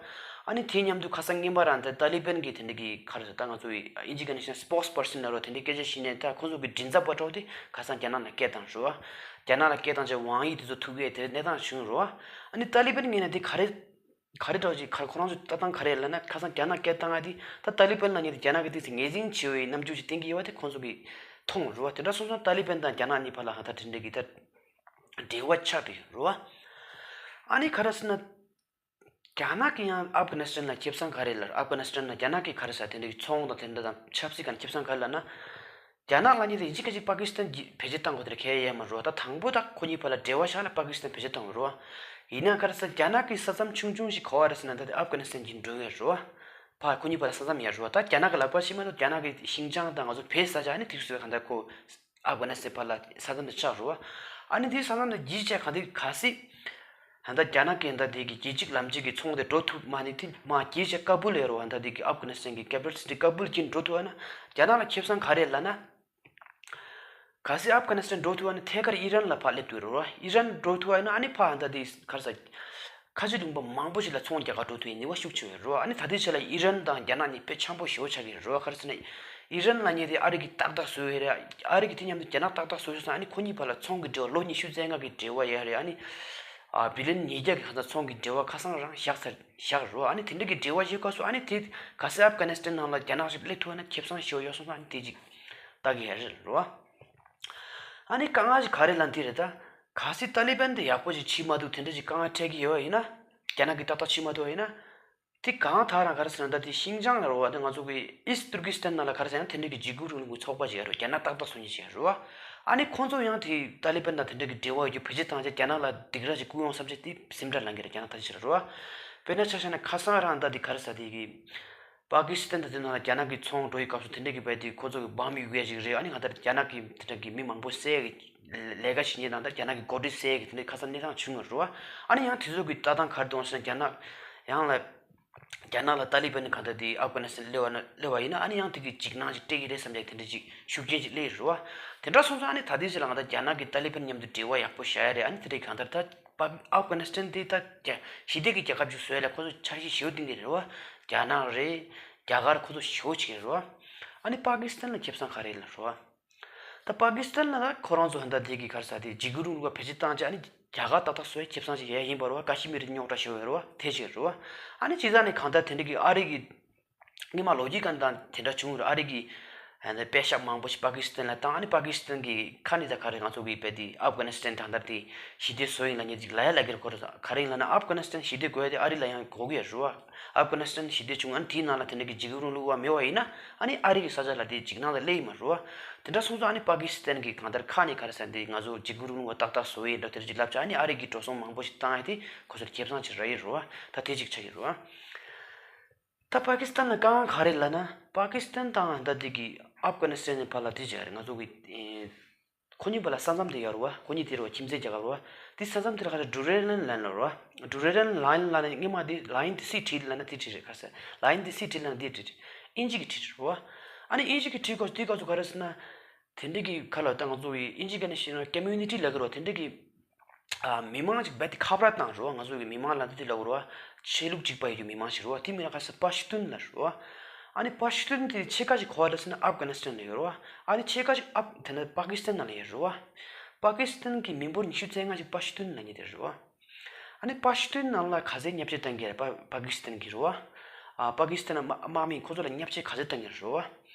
ཨ་ནི་དེ་མཉམ་དུ་ཁ་སང་ཉིན་མ་རང་དེ་ཏཱ་ལི་བན་གྱི་དེ་འདྲ་གི་ག་རེ་ཟེར་ད་ང་ཚོ་ཡི་དབྱིན་ཇི་ག་ནས་བཤད་ན་སི་པོག་སི་པར་སན་ལབ་རོ། དེ་འདྲའི་སྐད་ཆ་བཤད་ནས་ད་ཁོ་ཚོ་གི་མགྲིན་ཚབ་པ་འདྲ་བོ་དེ་ཁ་སང་རྒྱ་ནག་ལ་སྐད་བཏང་རོ། རྒྱ་ནག་ལ་སྐད་བཏང་བྱས་ཝང་དབྱི་དེ་ཚོ་ཐུག་གི་དེ་གནས་སྟངས་བྱུང་རོ། ཨ་ནི་ཏཱ་ལི་བན་གྱི་ངོས་ནས་དེ་ག་རེ་ག་རེ་འདྲ་བོ་ཅིག་ཁ་ཁོ་རང་ཚོ་ལྟ་སྟངས་ག་རེ་ལབ་ན་ཁ་སང་རྒྱ་ནག་སྐད་བཏང་ཡ་དེ་ད་ཏཱ་ལི་བན་ལབ་མཁན་དེ་རྒྱ་ནག་གི་ཏོག་ཙམ་ངོས་འཛིན་བྱེད་འོས་ཡི་རྣམ་འགྱུར་ཅིག་བསྟན་གྱི་ཡོད་པ་དེ་ཁོ་ཚོ་གིས་མཐོང་རོ། དེ་འདྲ་སོང་ཙང་ཏཱ་ལི་བན་དང་རྒྱ་ནག་གཉིས་བར་ལ་ཧ་ད་དེ་འདྲ་གི་ད་འབྲེལ་བ་ཆགས་བསྡད་ཡོད་རོ། ཨ་ནི་ག་རེ་ཟེར་ན། རྒྱ་ནག་གིས་ཡང་ཨབ་གྷ་ནི་སི་ཐན་ལ་ཁེ་བཟང་ག་རེ་ལབ། ཨབ་གྷ་ནི་སི་ཐན་ལ་རྒྱ་ནག་གིས་ག་རེ་ཟེར་དེ་འདྲའི་ཚོང་དང་དེ་འདྲ་དང་ཆབ་སྲིད་སྒང་ཁེ་བཟང་ག་རེ་ལབ་ན། རྒྱ་ནག་ལབ་མཁན་དེ་ཡིན་གཅིག་མིན་གཅིག་པ་ཀི་སི་ཐན་གྱིས་བེད་སྤྱོད་བཏང་དགོས་དེ་རེད། གལ་ཡོད་མ་རེད་བ། ད་དང་པོ་ད་ཁོ་གཉིས་བར་ལ་འབྲེལ་བ་བཞག་ན་པ་ཀི་སི་ཐན་བེད་སྤྱོད་བཏང་དགོས་རེད་བ། ཡིན་ན་ག་རེ་ཟེར་རྒྱ་ནག་གི་ས་མཚམས་ཆུང་ཆུང་ཞིག་ག་པར་རེད་ཟེར་ན་ད་དེ་ཨབ་གྷ་ནི་སི་ཐན་གྱི་འགྲོ་ཡ་རེད་བ། ཕ་ཁོ་གཉིས་བར་ལ་ས་མཚམས་ཡ་རེད་བ། ད་རྒྱ་ནག་གི་ལག་པ་ཕྱིན་མ་གཏོགས་རྒྱ་ནག་གི་ཤིང་ཅང་དང་ང་ཚོ་བོད་ས་ཆ་ཨ་ནི་དེ་ཚོ་གང་ལྟར་ཁོ་ཨབ་གྷ་ནི་སི་ཐན་བར་ལ་ས་མཚམས་དེ་ཆགས་རེད་བ། ཨ་ནི་དེ་ས་མཚམས་དེ་བརྒྱུད་བྱས་གང་དེ་གལ་སྲིད། ད་ལྟ་རྒྱ་ནག་གིས་ད་ལྟ་དེ་གི་རྒྱུད་གཅིག་ལམ་གཅིག་གི་ཚོང་དེ་འགྲོ་ཐུབ་མ་ནི་དེ་མ་རྒྱུད་བྱས་ཀ་བུལ་ཡོད་རེད་བ། ད་ལྟ་དེ་གི་ཨབ་གྷ་ནི་སི་ཐན་གྱི་ཀེ་པི་ཊལ་སི་ཊི་ཀ་བུལ་གྱིས་འགྲོ་ཐུབ་ན་རྒྱ་ནག་ལ་ཁེ་བཟང་ག་རེ་ལབ་ན། གལ་སྲིད་ཨབ་གྷ་ནི་སི་ཐན་འགྲོ་ཐུབ་པ་ན་ཐད་ཀར་ཨི་རན་ལ་ཕར་སླེབས་ཐུབ་རེད་བ། ཨི་རན་འགྲོ་ཐུབ་པ་ཡིན་ན་ཨ་ནི་ཕར་ད་དེ་ག་རེ་ཟེར། ཁ་ཆེ་ལུང་པ་མང་པོ་ཞིག་ལ་ཚོང་རྒྱག་གར་འགྲོ་ཐུབ་ཡ་ནུས་པ་ཤུགས་ཆེ་བ་རེད་བ། ཨ་ནི་ད་ལྟའི་ཆ་ལ་ཨི་རན་དང་རྒྱ་ནག་གཉིས་དཔེ་འཆམ་པོ་ཞེ་པོ་ཆགས་ཀྱི་རེད་བ། ག་རེ་ཟེར་ན། ཨི་རན་ལབ་མཁན་དེ་ཨ་རི་གིས་ཏག་ཏག་བཟོས་ཡོད་རེད། ཨ་རི་གིས་དེ་མཉམ་དུ་རྒྱ་ནག་ཏག་ཏག་བཟོས་ཡོད་ཙང་ཨ་ནི་ཁོ་གཉིས་བར་ལ་ཚོང་གི་འབྲེལ་བ་ལོ་ཉི་ཤུ་རྩ་ལྔ་གི་འབྲེལ་བ་ཡོད་རེད། ཨ་ནི་ཨ་བི་ལི་ཡན་ཉིས་བརྒྱ་གི་གང་ལྟར་ཚོང་གི་འབྲེལ་བ་ཁ་སང་རང་བཞག་ཚར་བཞག་རེད་བ། ཨ་ནི་དེ་འདྲ་གི་འབྲེལ་བ་ཡོད་སྐབས་སུ་ཨ་ནི་དེ་གལ་སྲིད་ཨབ་གྷ་ནི་སི་ཐན་ནང་ལ་རྒྱ་ནག་ཞིག་སླེབས་ཐུབ་ན་ཁེ་བཟང་ཞེ་པོ་ཡོད་སོང་ཙང་ཨ་ནི་དེ་ཅིག་ལྟ་གི་ཡོད་རེད་བ། ཨ་ནི་དཀའ་ངལ་ཞིག་ག་རེ་ལབ་ན་དེ་རེད་ད། གལ་སྲིད་ཏཱ་ལི་བན་དེ་ཡག་པོ་ཞིག་བྱེད་མ་ཐུབ་དེ་འདྲ་ཞིག་དཀའ་ངལ་འཕྲད་ཀྱི་ཡོད་པ་ཡིན་ན། རྒྱ་ནག་གིས་ཏག་ཏག་བྱེད་མ་ཐུབ་པ་ཡིན་ན། དེ་གང་ལྟར་རང་ག་རེ་ཟེར་ན་ད་དེ་ཤིང་ཅང་ལ་རེད་བ། དེ་ང་ཚོ་གི་ཨིསྟ་ཏུར་ཀི་སི་ཐན་ནང་ལ་ག་རེ་ཟེར་ན་དེ་འདྲ་གི་འཇིགས་སྐུལ་རིང་ལུགས་ཚོགས་པ་ཞིག་ཡོད་རེད། རྒྱ་ནག་ཏག་ཏག་བཟོ་མཁན་ཞིག་ཡོད་རེད་བ། ཨ་ནི་ཁོང་ཚོ་ཡང་དེ་ཏཱ་ལི་བན་དང་དེ་འདྲ་གི་འབྲེལ་བ་ཡོད་རྒྱུ་བེད་སྤྱོད་བཏང་བྱས་རྒྱ་ནག་ལ་སྡིགས་ར་ཞིག་བསྐུལ་ཡོང་བསམ་བྱས་དེ་སེམས་ཁྲལ་ལངས་ཀྱི་རེད། རྒྱ་ནག་ཐག་ཆོད་རེད་བ། དཔེར་ན་ཆ་བཞག་ན་ཁ་སང་རང་ད་དེ་ག་རེ་ཟེར་དེ་གི་པ་ཀི་སི་ཐན་དང་དེ་ནང་ལ་རྒྱ་ནག་གི་ཚོང་འགྲོ་ཡི་སྐབས་སུ་དེ་འདྲ་གི་བས་དེ་ཁོ་ཚོ་གི་བམ་ཡོད་ཡ་ཞིག་རེད། ཨ་ནི་ང་ད་རྒྱ་ནག་གི་དེ་འདྲ་གི་མི་མང་པོ་བསད་ཡ་གི་ལས་ཀ་བྱེད་མཁན་དང་ད་རྒྱ་ནག་གི་འགོ་ཁྲིད་བསད་ཡ་གི་དེ་འདྲ་ཁ་སང་གནས་སྟངས་བྱུང་ཡོད་རེད་བ། ཨ་ནི་ཡང་དེ་ཚོ་གི་ལྟ་སྟངས་ག་རེ་འདུག་ཟེར་ན་རྒྱ་ནག་ཡང་ལ། རྒྱ་ནག་ལ་ཏཱ་ལི་བན་ནི་གང་ལྟར་དེ་ཨབ་གྷ་ནི་སི་ཐན་སླེབས་པ་ན་སླེབས་པ་ཡིན་ན་ཨ་ནི་ཡང་དེ་གི་འཇིགས་སྣང་ཅིག་སྤྲད་ཀྱི་རེད་བསམ་ཡག་དེ་འདྲ་ཅིག་ཤུགས་རྐྱེན་ཅིག་སླེབས་ཡོད་རེད་བ། དེ་འདྲ་སོང་ཙང་ཨ་ནི་ད་ལྟའི་ཆར་ལ་ང་ད་རྒྱ་ནག་གི་ཏཱ་ལི་བན་མཉམ་དུ་འབྲེལ་བ་ཡག་པོ་བྱ་ཡ་རེད། ཨ་ནི་དེ་འདྲའི་གང་ལྟར་ད་པ་ཨབ་གྷ་ནི་སི་ཐན་དེ་ད་རྒྱ་ཞི་བདེ་གི་རྒྱལ་ཁབ་ཅིག་བཟོ་ཡ་ལ་ཁོ་ཚོ་འཆར་གཞི་ཞེ་པོ་བཏིང་གི་རེད་བ། རྒྱ་ནག་རེད། རྒྱ་གར་ཁོ་ཚོ་ཞེ་པོ་ཅིག་རེད་བ། ཨ་ནི་པ་ཀི་སི་ཐན་ལ་ཁེ་བཟང་ག་རེ་ལབ་རེད་བ། ད་པ་ཀི་སི་ཐན་ལ་ད་ཁོ་རང་ཚོ་ཧན་ད་དེ་གི་ག་རེ་ཟེར་དེ་འཇིགས་སྐུལ་རིང་ལུགས་བེད་སྤྱོད་བཏང་བྱས་ཨ་ནི་རྒྱ་གར་ཏག་ཏག་བཟོ་ཡ་ཁེ་བཟང་ཅིག་ཡ་ཡིན་པ་རེད་བ། ཀ་ཤི་མིར་རྙོག་དྲ་ཞེ་པོ་ཡོད་རེད་བ། དེ་ཅིག་རེད་བ། ཨ་ནི་བྱས་ཙང་ནི་གང་ལྟར་དེ་འདྲ་གི་ཨ་རི་གི་སྔོན་མ་ལོ་རྒྱུས་སྒང་དང་དེ་འདྲ་བྱུང་རེད། ཨ་རི་གི་ཧན་ད་པད་ཤག་མང་པོ་ཞིག་པ་ཀི་སི་ཐན་ལ་བཏང་། ཨ་ནི་པ་ཀི་སི་ཐན་གི་ཁ་ནས་ད་ག་རེ་ང་ཚོ་གི་བས་དེ་ཨབ་གྷ་ནི་སི་ཐན་གང་ལྟར་དེ་ཞི་བདེ་བཟོ་ཡིན་ལབ་མཁན་ཅིག་ལབ་ཡ་ལབ་ཀྱི་རེད། ཁོ་རེ་ས་ག་རེ་ཡིན་ལབ་ན་ཨབ་གྷ་ནི་སི་ཐན་ཞི་བདེ་དགོས་ཡ་དེ་ཨ་རི་ལ་ཡང་དགོས་ཀྱི་ཡོད་རེད་བ། ཨབ་གྷ་ནི་སི་ཐན་ཞི་བདེ་བྱུང་ཨ་ནི་དེའི་ནང་ལ་དེ་འདྲ་གི་འཇིགས་སྐུལ་རིང་ལུགས་པ་མེད་པ་ཡིན་ན་ཨ་ནི་ཨ་རི་གི་ས་ཆ་ལ་དེ་འཇིགས་སྣང་ལ་སླེབས་ཡོད་མ་རེད་བ། དེ་འདྲ་སོང་ཙང་ཨ་ནི་པ་ཀི་སི་ཐན་གི་གང་ལྟར་ཁ་ནས་ག་རེ་ཟེར་འདི་ང་ཚོ་འཇིགས་སྐུལ་རིང་ལུགས་པ་ཏག་ཏག་བཟོ་ཡི་འདྲ་དེ་འདྲ་ཅིག་ལབ་བྱས་ཨ་ནི་ཨ་རི་གི་འགྲོ་སོང་མང་པོ་ཞིག་བཏང་ཡ་དེ་ཁོ་ཚོར་ཁེ་བཟང་ཅིག་རག་ཡི་རེད་བ། ད་དེ་ཅིག་ཆགས་ཀྱི་རེད་བ། ད་པ་ཀི་སི་ཐན་ལ་དཀའ་ངལ་ག་རེ་ལབ་ན་པ་ཀི་སི་ཐན་དང་ད་དེ་གི་ཨབ་གྷ་ནི་སི་ཐན་གྱི་བར་ལ་དེ་ཅིག་རེད། ང་ཚོ་གི་ཁོ་གཉིས་བར་ལ་ས་མཚམས་དེ་ཡོད་རེད་བ། ཁོ་གཉིས་དེ་རེད་བ། ཁྱིམ་མཚེས་རྒྱལ་ཁབ་རེད་བ། དེ་ས་མཚམས་དེ་ལ་ག་རེ་ཌུ་རེ་ལན་ལན་ལ་རེད་བ། ཌུ་རེ་ལན་ལན་ལ་ནི་སྔོན་མ་དེ་ལ་ཡིན་དེ་སི་ཊི་ལ་ན་དེ་ཊི་རེད། ག་ས་ལ་ཡིན་དེ་སི་ཊི་ལ་ན་དེ་ཊི་རེད། དབྱིན་ཇི་གི་ཊི་རེད་བ། ཨ་ནི་དབྱིན་ཇི་གི་ཊི་སྐོར་དེ་སྐོར་ཚོ་ག་རེ་ཟེར་ན། དེ་འདྲ་གི་ཁ་ལ་ད་ང་ཚོ་ཡི་དབྱིན་ཇི་སྐད་ནས་བཤད་ན་ཀོ་མིའུ་ནི་ཊི་ལབ་ཀྱི་རེད་བ། དེ་འདྲ་གི་ཨ་མི་མང་ཅིག་རྦད་དེ་ཁ་བརྡ་བཏང་རེད་བ། ང་ཚོ་གི་མི་མང་ལབ་དུས་དེ་ལབ་ཀྱི་རེད་བ། ཆོས་ལུགས་གཅིག་པ་ཡོད་རྒྱུ་མི་མང་ཞིག་རེད་བ། དེ་མིང་ལ་ག་ས་པ་ཤི་ཏུན་ལབ་རེད་བ། ཨ་ནི་པ་ཤི་ཏུན་དེ་ཕྱེད་ཀ་ཅིག་ག་པར་རེད་ཟེར་ན་ཨབ་གྷ་ནི་སི་ཐན་ལ་ཡོད་རེད་བ། ཨ་ནི་ཕྱེད་ཀ་ཅིག་ཨབ་དེ་ནས་པ་ཀི་སི་ཐན་ནང་ལ་ཡོད་རེད་བ། པ་ཀི་སི་ཐན་གྱི་མི་འབོར་ཉི་ཤུ་རྩ་ལྔ་ཅིག་པ་ཤི་ཏུན་ལབ་མཁན་དེ་རེད་བ། ཨ་ནི་པ་ཤི་ཏུན་ནང་ལ་ག་ཚད་བརྙས་བཅོས་བཏང་གི་རེད་པ། པ་ཀི་སི་ཐན་གྱི་རེད་བ། ཨ་པ་ཀི་སི་ཐན་དམག་མིས་ཁོ་ཚོ་ལ་བརྙས་བཅོས་ག་ཚད་བཏང་གི་རེད་བ།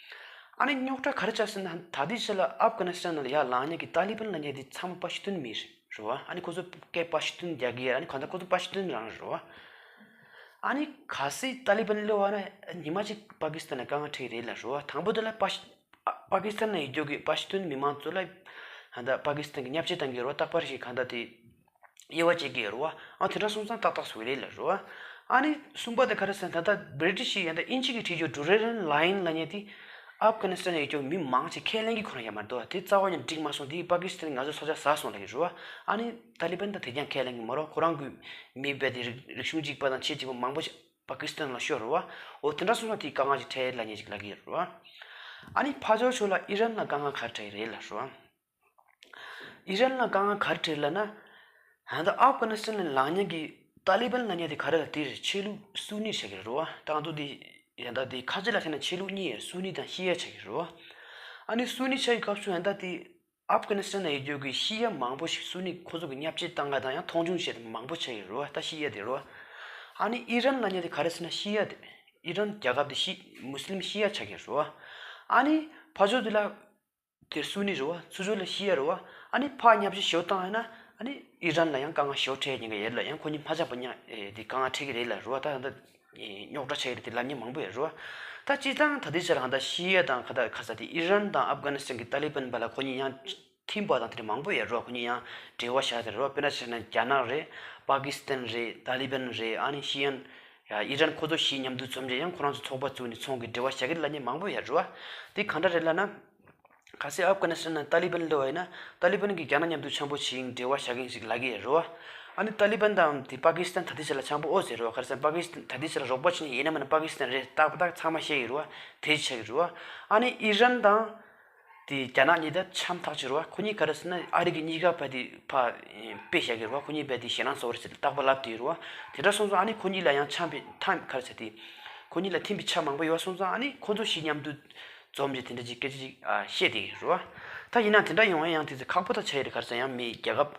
ཨ་ནི་རྙོག་དྲ་ག་རེ་ཆགས་ཟེར་ན་ད་ལྟའི་ཆར་ལ་ཨབ་གྷ་ནི་སི་ཐན་ནང་ལ་ཡར་ལངས་མཁན་གྱི་ཏཱ་ལི་བན་ལབ་མཁན་དེ་ཚང་མ་པ་ཤི་ཏུན་མི་རེད་རེད་བ། ཨ་ནི་ཁོ་ཚོ་སྐད་པ་ཤི་ཏུན་རྒྱག་གི་ཡོད། ཨ་ནི་གང་ལྟར་ཁོ་ཚོ་པ་ཤི་ཏུན་རང་རེད་བ། ཨ་ནི་གལ་སྲིད་ཏཱ་ལི་བན་སླེབས་པ་ན་ཉི་མ་གཅིག་པ་ཀི་སི་ཐན་ལ་དཀའ་ངལ་འཕྲད་ཀྱི་རེད་ལབ་རེད་བ། དང་པོ་དེ་ལ་པ་ཤི་ཨ་པ་ཀི་སི་ཐན་ནང་ཡོད་རྒྱུ་གི་པ་ཤི་ཏུན་མི་མང་ཚོ་ལ་ད་ལྟ་པ་ཀི་སི་ཐན་གྱིས་བརྙས་བཅོས་བཏང་གི་ཡོད་རེད་བ། རྟག་པར་ཞིག་གང་ལྟར་དེ་དབྱེ་བ་འབྱེད་ཀྱི་ཡོད་རེད་བ། ཨ་དེ་འདྲ་སོང་ཙང་ཏག་ཏག་བཟོ་གི་རེད་ལབ་རེད་བ། ཨ་ནི་གསུམ་པ་དེ་ག་རེ་ཟེར་ན་ད་ལྟ་བྷི་རི་ཊི་ཤི་ཡ་ད་དབྱིན་ཇི་གིས་བྲིས་རྒྱུ་ཌུ་རེ་ལན་ལ་ཡིན་ལབ་མཁན་དེ་ཨབ་གྷ་ནི་སི་ཐན་ཡོད་རྒྱུ་མི་མང་ཆེ་ཁས་ལེན་གྱི་ཁོ་རང་ཡོད་མ་རེད་དོ། དེ་རྩ་བ་ནས་འགྲིག་མ་སོང་། དེ་པ་ཀི་སི་ཐན་ང་ཚོ་ས་ཆ་ཟ་སོང་ལབ་ཀྱི་རེད་བ། ཨ་ནི་ཏཱ་ལི་བན་ད་དེ་ཀྱང་ཁས་ལེན་གྱི་མ་རེད། ཁོ་རང་གི་མི་རྦད་དེ་རིག་རིག་གཞུང་གཅིག་པ་དང་ཆོས་གཅིག་པ་མང་པོ་ཞིག་པ་ཀི་སི་ཐན་ལ་ཤོར་རེད་བ། འོ་དེ་འདྲ་སོང་ཙང་དེ་དཀའ་ངལ་ཅིག་འཕྲད་ལབ་མཁན་ཅིག་ལབ་ཀྱི་ཡོད་རེད་བ། ཨ་ནི་ཕར་ཕྱོགས་ཕྱོགས་ལ་ཨི་རན་ལ་དཀའ་ངལ་ག་རེ་འཕྲད་ཀྱི་རེད་ལབ་རེད་བ། ཨི་རན་ལ་དཀའ་ངལ་ག་རེ་འཕྲད་ལབ་ན། ད་ལྟ་ཨབ་གྷ་ནི་སི་ཐན་ལ་ལངས་མཁན་གྱི་ཏཱ་ལི་བན་ལབ་མཁན་དེ་ག་རེ་ལབ་དེ་རེད། ཆོས་ལུགས་སུ་ནི་ཆགས་ཀྱི་རེད་བ། ད་ང་ཚོ་དེ་ཡང་ད་དེ་ཁ་ཆེ་ལ་བྱས་ན་ཆོས་ལུགས་གཉིས་ཡོད། སུ་ནི་དང་ཤི་ཡ་ཆགས་ཀྱི་རེད་བ། ཨ་ནི་སུ་ནི་ཆགས་ཀྱི་སྐབས་སུ་ཡང་ད་དེ་ཨབ་གྷ་ནི་སི་ཐན་ལ་ཡོད་རྒྱུ་གི་ཤི་ཡ་མང་པོ་ཞིག་སུ་ནི་ཁོ་ཚོ་གི་བརྙས་བཅོས་བཏང་ག་དང་ཡང་མཐོང་ཆུང་བྱས་ཏེ་མང་པོ་ཆགས་ཀྱི་རེད་བ། ད་ཤི་ཡ་དེ་རེད་བ། ཨ་ནི་ཨི་རན་ལབ་མཁན་དེ་ག་རེ་ཟེར་ན་ཤི་ཡ་དེ་ཨི་རན་རྒྱལ་ཁབ་དེ་ཤི་མུ་སི་ལིམ་ཤི་ཡ་ཆགས་ཀྱི་རེད་བ། ཨ་ནི་ཕར་ཕྱོགས་དེ་ལ། དེ་སུ་ནི་རེད་བ། ཚུར་ཕྱོགས་ལ་ཤི་ཡ་རེད་བ། ཨ་ནི་ཕར་བརྙས་བཅོས་ཞེ་པོ་བཏང་ཡོད་ན་ཨ་ནི་ཨི་རན་ལ་ཡང་དཀའ་ངལ་ཞེ་པོ་འཕྲད་ཉེན་ཁ་ཡོད་ལ་ཡང་ཁོ་གཉིས་མ་ཆགས་པ་ཉག་ཨེ་དེ་དཀའ་ངལ་འཕྲད་ཀྱི་རེད་ལབ་རེད་བ། ད་ད་རྙོག་དྲ་ཆགས་ཀྱི་རེད་དེ་ལབ་མཁན་མང་པོ་ཡོད་རེད་བ། ད་སྤྱིར་བཏང་ད་ལྟའི་ཆར་གང་ལྟར་ཤི་ཡ་དང་ག་ད་ག་ས་དེ་ཨི་རན་དང་ཨབ་གྷ་ནི་སི་ཐན་གྱི་ཏཱ་ལི་བན་བར་ལ་ཁོ་གཉིས་ཡང་མཐུན་པ་དང་དེ་འདྲ་མང་པོ་ཡོད་རེད་བ། ཁོ་གཉིས་ཡང་འབྲེལ་བ་བཞག་དེ་རེད་བ། དཔེར་ན་ཆ་བཞག་ན་རྒྱ་ནག་རེད། པ་ཀི་སི་ཐན་རེད། ཏཱ་ལི་བན་རེད། ཨ་ནི་ཤི་ཡན། ཡ་ཨི་རན་ཁོ་ཚོ་བཞི་མཉམ་དུ་འཛོམས་རྗེས་ཡང་ཁོ་རང་ཚོ་ཚོགས་པ་བཙུགས་ནས་ཚོང་གི་འབྲེལ་བ་བཞག་གི་ལབ་མཁན་མང་པོ་ཡོད་རེད་བ། དེ་གང་འདྲ་རེད་ལབ་ན། གལ་སྲིད་ཨབ་གྷ་ནི་སི་ཐན་ནང་ཏཱ་ལི་བན་སླེབས་པ་ཡིན་ན་ཏཱ་ལི་བན་གྱིས་རྒྱ་ནག་མཉམ་དུ་འཆམ་པོ་བྱེད་ཡིན་འབྲེལ་བ་བཞག་གི་ཡིན་ཞིག་ལབ་ཀྱི་ཡོད་རེད་བ། ཨ་ནི་ཏཱ་ལི་བན་དང་དེ་པ་ཀི་སི་ཐན་ད་ལྟའི་ཆར་ལ་འཆམ་པོ་ཨོ་ཟེར་རེད་བ། ག་རེ་ཟེར་ན་པ་ཀི་སི་ཐན་ད་ལྟའི་ཆར་ལ་རོགས་པ་བྱེད་མཁན་ཡིན་ནམ་མིན་ན་པ་ཀི་སི་ཐན་རེད། ཏག་ཏག་ཚང་མ་ཤེས་ཀྱི་རེད་བ། དེ་ཆགས་ཀྱི་རེད་བ། ཨ་ནི་ཨི་རན་དང་། དེ་རྒྱ་ནག་གཉིས་ད་འཆམ་ཐག་ཆོད་རེད་བ། ཁོ་གཉིས་ག་རེ་ཟེར་ན་ཨ་རི་གི་གཉིས་ཀ་བ་དེ་ཕ་དཔེ་བཞག་གི་རེད་བ། ཁོ་གཉིས་བ་དེ་ཞེད་སྣང་ཚ་པོ་རེད་ཟེར་ཏེ་རྟག་པར་ལབ་བསྡད་ཡོད་རེད་བ། དེ་འདྲ་སོང་ཙང་ཨ་ནི་ཁོ་གཉིས་ལ་ཡང་འཆམ་པའི་ཐབས་ག་རེ་ཟེར་དེ། ཁོ་གཉིས་ལ་ཐིམ་པའི་ཆ་མང་པོ་ཡོད་སོང་ཙང་ཨ་ནི་ཁོ་ཚོ་བཞི་མཉམ་དུ་འཛོམས་རྗེས་དེ་འདྲ་ཅིག་སྐད་ཆ་ཅིག་བཤད་བསྡད་ཀྱི་རེད་བ། ད་ཡིན་ན་དེ་འདྲ་ཡོང་ཡ་ཡང་དེ་ཚོ་ཁག་པོ་ད་ཆགས་ཡོད་རེད། ག་རེ་ཟེར་ཡང་མི་རྒྱལ་ཁབ་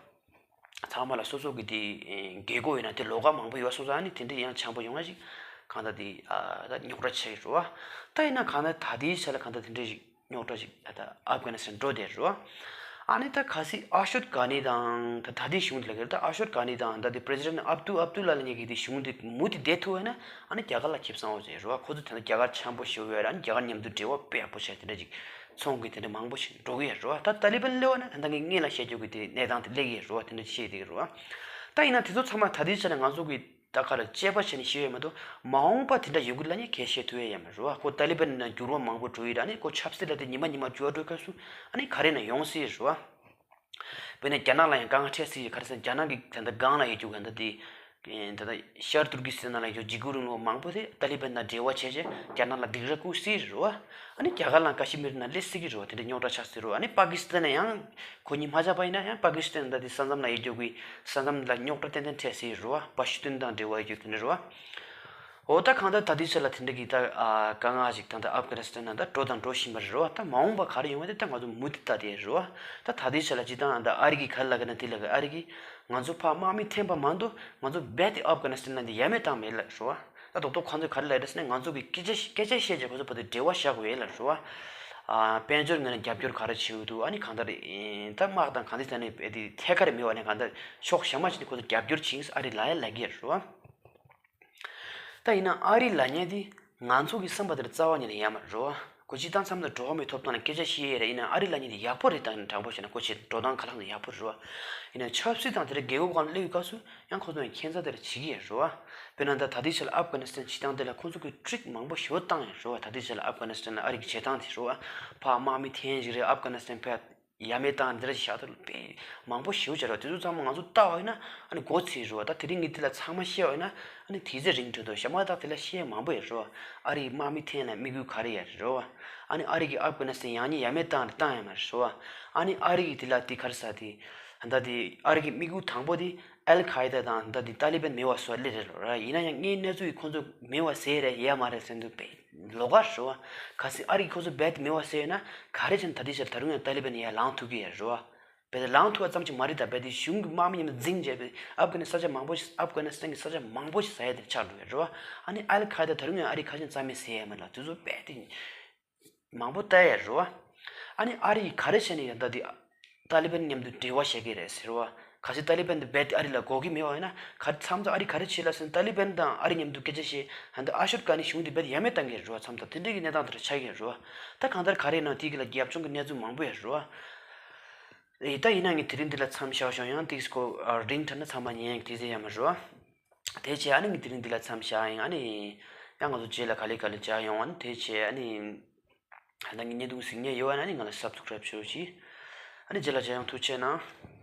ཚང་མ་ལ་སོ་སོ་གི་དེ་དགོས་མཁོ་ཡོད་ན་དེ་ལོགས་ཀ་མང་པོ་ཡོད་སོང་ཙང་ཨ་ནི་དེ་འདྲ་ཡང་འཆམ་པོ་ཡོང་ཡ་ཅིག་གང་ལྟར་དེ་ཨ་ད་རྙོག་དྲ་ཆགས་ཡོད་རེད་བ། ད་ཡིན་ན་གང་ལྟར་ད་ལྟའི་ཆ་ལ་གང་ལྟར་དེ་འདྲ་ཞིག་རྙོག་དྲ་ཞིག་ད་ལྟ་ཨབ་གྷ་ནི་སི་ཐན་འགྲོ་བསྡད་རེད་བ། ཨ་ནི་ད་གལ་སྲིད་ཨ་ཤོད་གྷ་ནི་དང་ད་ད་ལྟའི་གཞུང་དེ་ལ་གལ་ད་ཨ་ཤོད་གྷ་ནི་དང་ད་དེ་པྲེ་སི་ཌེན་ཊི་ཨབ་ཏུ་ཨབ་ཏུ་ལ་ལ་གཉིས་ཀྱི་དེ་གཞུང་དེ་མུ་མཐུད་བསྡད་ཐུབ་པ་ན། ཨ་ནི་རྒྱ་གར་ལ་ཁེ་བཟང་བ་ཅིག་རེད་བ། ཁོ་ཚོ་དེ་འདྲ་རྒྱ་གར་འཆམ་པོ་ཞེ་པོ་ཡོད་རེད། ཨ་ནི་རྒྱ་གར་མཉམ་དུ་འབྲེལ་བ་དཔེ་ཡག་པོ་བྱས་དེ་འདྲ་ཅིག་ཚོང་གི་དེ་འདྲ་མང་པོ་ཞིག་འགྲོ་གི་ཡོད་རེད་བ། ད་ཏཱ་ལི་བན་སླེབས་པ་ན་ད་ལྟ་ངས་སྔོན་ལ་བཤད་རྒྱུ་གི་དེ་གནས་སྟངས་དེ་སླེབས་ཀྱི་ཡོད་རེད་བ། དེ་འདྲ་བཤད་བསྡད་ཀྱི་རེད་བ། ད་ཡིན་ན་དེ་ཚོ་ཚང་མ་ད་ལྟའི་ཆ་ནས་ང་ཚོ་གི་ད་ག་རེ་དཔྱད་པ་བྱས་ནས་ཤེས་ཡོད་མ་གཏོགས། མ་འོངས་པ་དེ་འདྲ་ཡོང་གི་ལ་ནི་གལ་བཤད་ཐུབ་ཡ་ཡོད་མ་རེད་བ། ཁོ་ཏཱ་ལི་བན་ནང་འགྱུར་བ་མང་པོ་འགྲོ་ཡི་རེད། ཨ་ནི་ཁོ་ཆབ་སྲིད་ལ་དེ་ཉི་མ་ཉི་མ་འགྱུར་བ་འགྲོ་སྐབས་སུ་ཨ་ནི་ག་རེ་ན་ཡོང་སྲིད་རེད་བ། དཔེར་ན་རྒྱ་ནག་ལ་ཡང་དཀའ་ངལ་འཕྲད་སྲིད། ག་རེ་ཟེར་ན་རྒྱ་ནག་གི་ད་ལྟ་སྒང་ལ་ཡོད་རྒྱུ་ག་ད་དེ་ད་ལྟ་ཤར་ཏུར་ཀི་སི་ཐན་ནང་ལ་ཡོད་རྒྱུ་འཇིགས་སྐུལ་རིང་ལུགས་མང་པོ་དེ་ཏཱ་ལི་བན་དང་འབྲེལ་བ་བྱས་བྱས་རྒྱ་ནག་ལ་སྡིགས་ར་བསྐུལ་སྲིད་རེད་བ། ཨ་ནི་རྒྱ་གར་ལ་ཀ་ཤི་མིར་ནང་སླེབས་སྲིད་ཀྱི་རེད་བ། དེ་འདྲ་རྙོག་དྲ་ཆགས་སྲིད་རེད་བ། ཨ་ནི་པ་ཀི་སི་ཐན་ནང་ཡང་ཁོ་གཉིས་མ་ཆགས་པ་ཡིན་ན་ཡང་པ་ཀི་སི་ཐན་ད་དེ་ས་མཚམས་ལ་ཡོད་རྒྱུ་གི་ས་མཚམས་ལ་རྙོག་དྲ་ཏན་ཏན་འཕྲད་སྲིད་རེད་བ། པ་ཤུ་ཏུན་དང་འབྲེལ་བ་ཡོད་རྒྱུ་དེ་འདྲ་རེད་བ། འོ་ད་གང་ལྟར་ད་ལྟའི་ཆ་ལ་དེ་འདྲ་གི་ད་ཨ་དཀའ་ངལ་ཞིག་ད་ལྟ་ཨབ་གྷ་ནི་སི་ཐན་ནང་ད་འགྲོ་དང་འགྲོ་བཞིན་པ་རེད་བ། ད་མ་འོངས་པ་ག་རེ་ཡོང་བ་དེ་ད་ང་ཚོ་མུ་མཐུད་ལྟ་དེ་རེད་བ། ད་ད་ལྟའི་ཆ་ལ་སྤྱིར་བཏང་ད་ཨ་རི་གི་ག་རེ་ལབ་ཀྱི་ན་དེ་ལབ་ཀྱི། ཨ་རི་གི་ང་ཚོ་ཕར་དམག་མི་འཐེན་པ་མ་གཏོགས་ང་ཚོ་རྦད་དེ་ཨབ་གྷ་ནི་སི་ཐན་ནང་དེ་ཡ་མེད་བཏང་མེད་ལབ་རེད་བ། ད་རྡོག་རྡོག་ཁོང་ཚོས་ག་རེ་ལབ་ཡོད་རེད་ཟེར་ན། ང་ཚོ་གི་སྐད་ཆ་སྐད་ཆ་བཤད་བྱས་ཁོ་ཚོ་བར་དུ་འབྲེལ་བ་བཞག་དགོས་ཡོད་ལབ་རེད་བ། ཨ་དཔལ་འབྱོར་ངོས་ནས་རྒྱབ་སྐྱོར་ག་རེ་བྱེད་འདུག་ཨ་ནི་གང་ལྟར་ད་དམག་དང་གང་ཅི་ད་ནི་རྦད་དེ་ཐད་ཀར་མེད་པ་ནས་གང་ལྟར་ཕྱོགས་གཞན་མ་ཞིག་ནས་ཁོ་ཚོ་རྒྱབ་སྐྱོར་བྱེད་ཀྱི་ཨ་རི་ལབ་ཡ་ལབ་ཀྱི་ཡོད་རེད་བ། ད་ཡིན་ན་ཨ་རི་ལབ་མཁན་དེ་ང་ཚོ་གི་བསམ་པ་དེར་རྩ་བ་ཉིད་ནས་ཡོད་མ་རེད་བ། ཁོ་སྤྱིར་བཏང་མཚམས་དང་འགྲོ་བ་མིའི་ཐོབ་ཐང་ལ་སྐད་ཆ་བཤད་ཡས་རེད། ཡིན་ན་ཨ་རི་ལབ་མཁན་དེ་ཡག་པོ་རེད། ད་ནི་དྲང་པོ་བཤད་ན་ཁོ་བྱེད་འགྲོ་སྟངས་ཁ་ལག་ནི་ཡག་པོ་རེད་བ། ཡིན་ན་ཆབ་སྲིད་དང་དེ་འདྲ་རྒྱལ་ཁབ་སྒང་ལ་སླེབས་ཡོད་སྐབས་སུ་ཡང་ཁོ་ཚོ་ཡང་ཁྱད་མཚར་དེ་འདྲ་བྱེད་ཀྱི་ཡོད་རེད་བ། དཔེར་ན་ད་ད་ལྟའི་ཆ་ལ་ཨབ་གྷ་ནི་སི་ཐན་བྱེད་སྟངས་དེ་ལ་ཁོ་ཚོ་གིས་ཊིག་མང་པོ་ཞེ་པོ་བཏང་ཡོད་རེད་བ། ད་ལྟའི་ཆ་ལ་ཨབ་གྷ་ནི་སི་ཐན་ལ་ཨ་རི་གི་བྱེད་སྟངས་དེ་རེད་བ། ཕར་དམག་མི་འཐེན་ཞིག་རེད། ཨབ་གྷ་ནི་སི་ཐན་ཕར་ཡ་མེད་བཏང་འདི་འདྲ་ཞིག་བཞག་ཐུབ་པའི་མང་པོ་ཞེ་པོ་ཅིག་རེད་བ། དེ་ཚོ་ཚང་མ་ང་ཚོ་ལྟ་བ་ཡིན་ན་ཨ་ནི་མགོ་ཚོས་རེད་བ། ད་དེ་རིང་ངས་དེ་ལ་ཚང་མ་བཤད་པ་ཡིན་ན་ཨ་ནི་དུས་ཚོད་རིང་འགྲོ་འདུག་ཞྭ་མོ་ད་དེ་ལ་བཤད་མང་པོ་ཡོད་རེད་བ། ཨ་རིའི་དམག་མི་འཐེན་ལ་དམིགས་ཡུལ་ག་རེ་ཡོད་རེད་བ། ཨ་ནི་ཨ་རི་གིས་ཨབ་གྷ་ནི་སི་ཐན་ཡང་ཉིད་ཡ་མེད་བཏང་རེད་བཏང་ཡོད་མ་རེད་བ། ཨ་ནི་ཨ་རི་གིས་དེ་ལ་དེ་ག་རེ་ཟེར་དེ་ད་དེ་ཨ་རི་གི་དམིགས་ཡུལ་དང་པོ་དེ་ཨལ་ཁ་ཡེ་ད་དང་ད་དེ་ཏཱ་ལི་བན་མེད་པ་བཟོ་ལེ་རེད་ར། ཡིན་ན་ཡང་ངའི་གནས་ཚུལ་གྱིས་ཁོང་ཚོ་མེད་པ་བཟོས་རེད་ཡ་མ་རེད་ཟེར་འདུག་པས། ལོགས་ཀ་རེད་བ། གལ་སྲིད་ཨ་རི་གིས་ཁོ་ཚོ་རྦད་དེ་མེད་པ་བཟོས་ཡོད་ན་ག་རེ་བྱས་ན་ད་ལྟའི་ཆར་ད་རུང་ཡང་ཏཱ་ལི་བན་ཡར་ལངས་ཐུབ་ཀྱི་ཡོད་རེད་བ། རྦད་དེ་ལངས་ཐུབ་པ་ཙམ་གྱིས་མ་རེད། ད་རྦད་དེ་གཞུང་གི་དམག་མི་མཉམ་དུ་འཛིང་བྱས་པའི་ཨབ་གྷ་ནི་ས་ཆ་མང་པོ་ཞིག་ཨབ་གྷ་ནི་སི་ཐན་གྱི་ས་ཆ་མང་པོ་ཞིག་ཟ་ཡ་དེ་ཆགས་འགྲོ་ཡོད་རེད་བ། ཨ་ནི་ཨལ་ཁ་ཡེ་ད་ད་རུང་ཡང་ཨ་རི་ཁ་ཆེམས་རྩ་མེད་བཟོས་ཡ་མེད་ལ་དེ་ཚོ་རྦད་དེ་མང་པོ་བལྟས་ཡ་རེད་བ། ཨ་ནི་ཨ་རི་གིས་ག་རེ་བྱས་ནས་ཡང་ད་དེ་ཏཱ་ལི་བན་མཉམ་དུ་འབྲེལ་བ་བྱེད་ཀྱི་རེད་ཟེར་བ། གལ་སྲིད་ཏཱ་ལི་བན་དེ་རྦད་དེ་ཨ་རི་ལ་དགོས་ཀྱི་མེད་པ་ཡིན་ན་ག་མཚམས་ད་ཨ་རི་ག་རེ་བྱེད་ལ་ཟེར་ན། ཏཱ་ལི་བན་དང་ཨ་རི་མཉམ་དུ་སྐད་ཆ་བཤད་ཨ་ནི་ཨ་ཤོད་གྷ་ནི་གཞུང་དེ་རྦད་དེ་ཡ་མེད་བཏང་གི་རེད་བ། མཚམས་ད་དེ་འདྲ་གི་གནས་སྟངས་དེ་འདྲ་ཆགས་ཀྱི་རེད་བ། ད་གང་ལྟར་ག་རེ་ཡིན་ན་དེ་གི་ལ་རྒྱབ་ལྗོངས་ཀྱི་གནས་ཚུལ་མང་པོ་ཡོད་རེད་བ། ཨེ་ད་ཡིན་ན་ངས་དེ་རིང་འདི་ལ་མཚམས་བཞག་ཞོག་ཡང་ཏིག་སྐོར་རིང་དྲགས་ན་ཚང་མ་ཉན་ཡག་དུས་ཚོད་ཡོད་མ་རེད་བ། དེ་བྱས་ཨ་ནི་ངས་དེ་རིང་འདི་ལ་མཚམས་བཞག་ཡིན། ཨ་ནི་ཡང་ང་ཚོ་རྗེས་ལ་ག་ལེ་ག་ལེ་མཇལ་ཡོང་། ཨ་ནི་དེ་བྱས་ཨ་ནི་ད་ངས་བརྙན་ཐུང་གཟིགས་མཁན་ཡོད་ཨ་ནི་ང་ལ་སབ་སི་ཀ་རེབ་ཞུ་རོགས་གྱིས། ཨ་ནི་རྗེས་ལ་མཇལ་ཡོང་། ཐུགས་རྗེ་གནང་།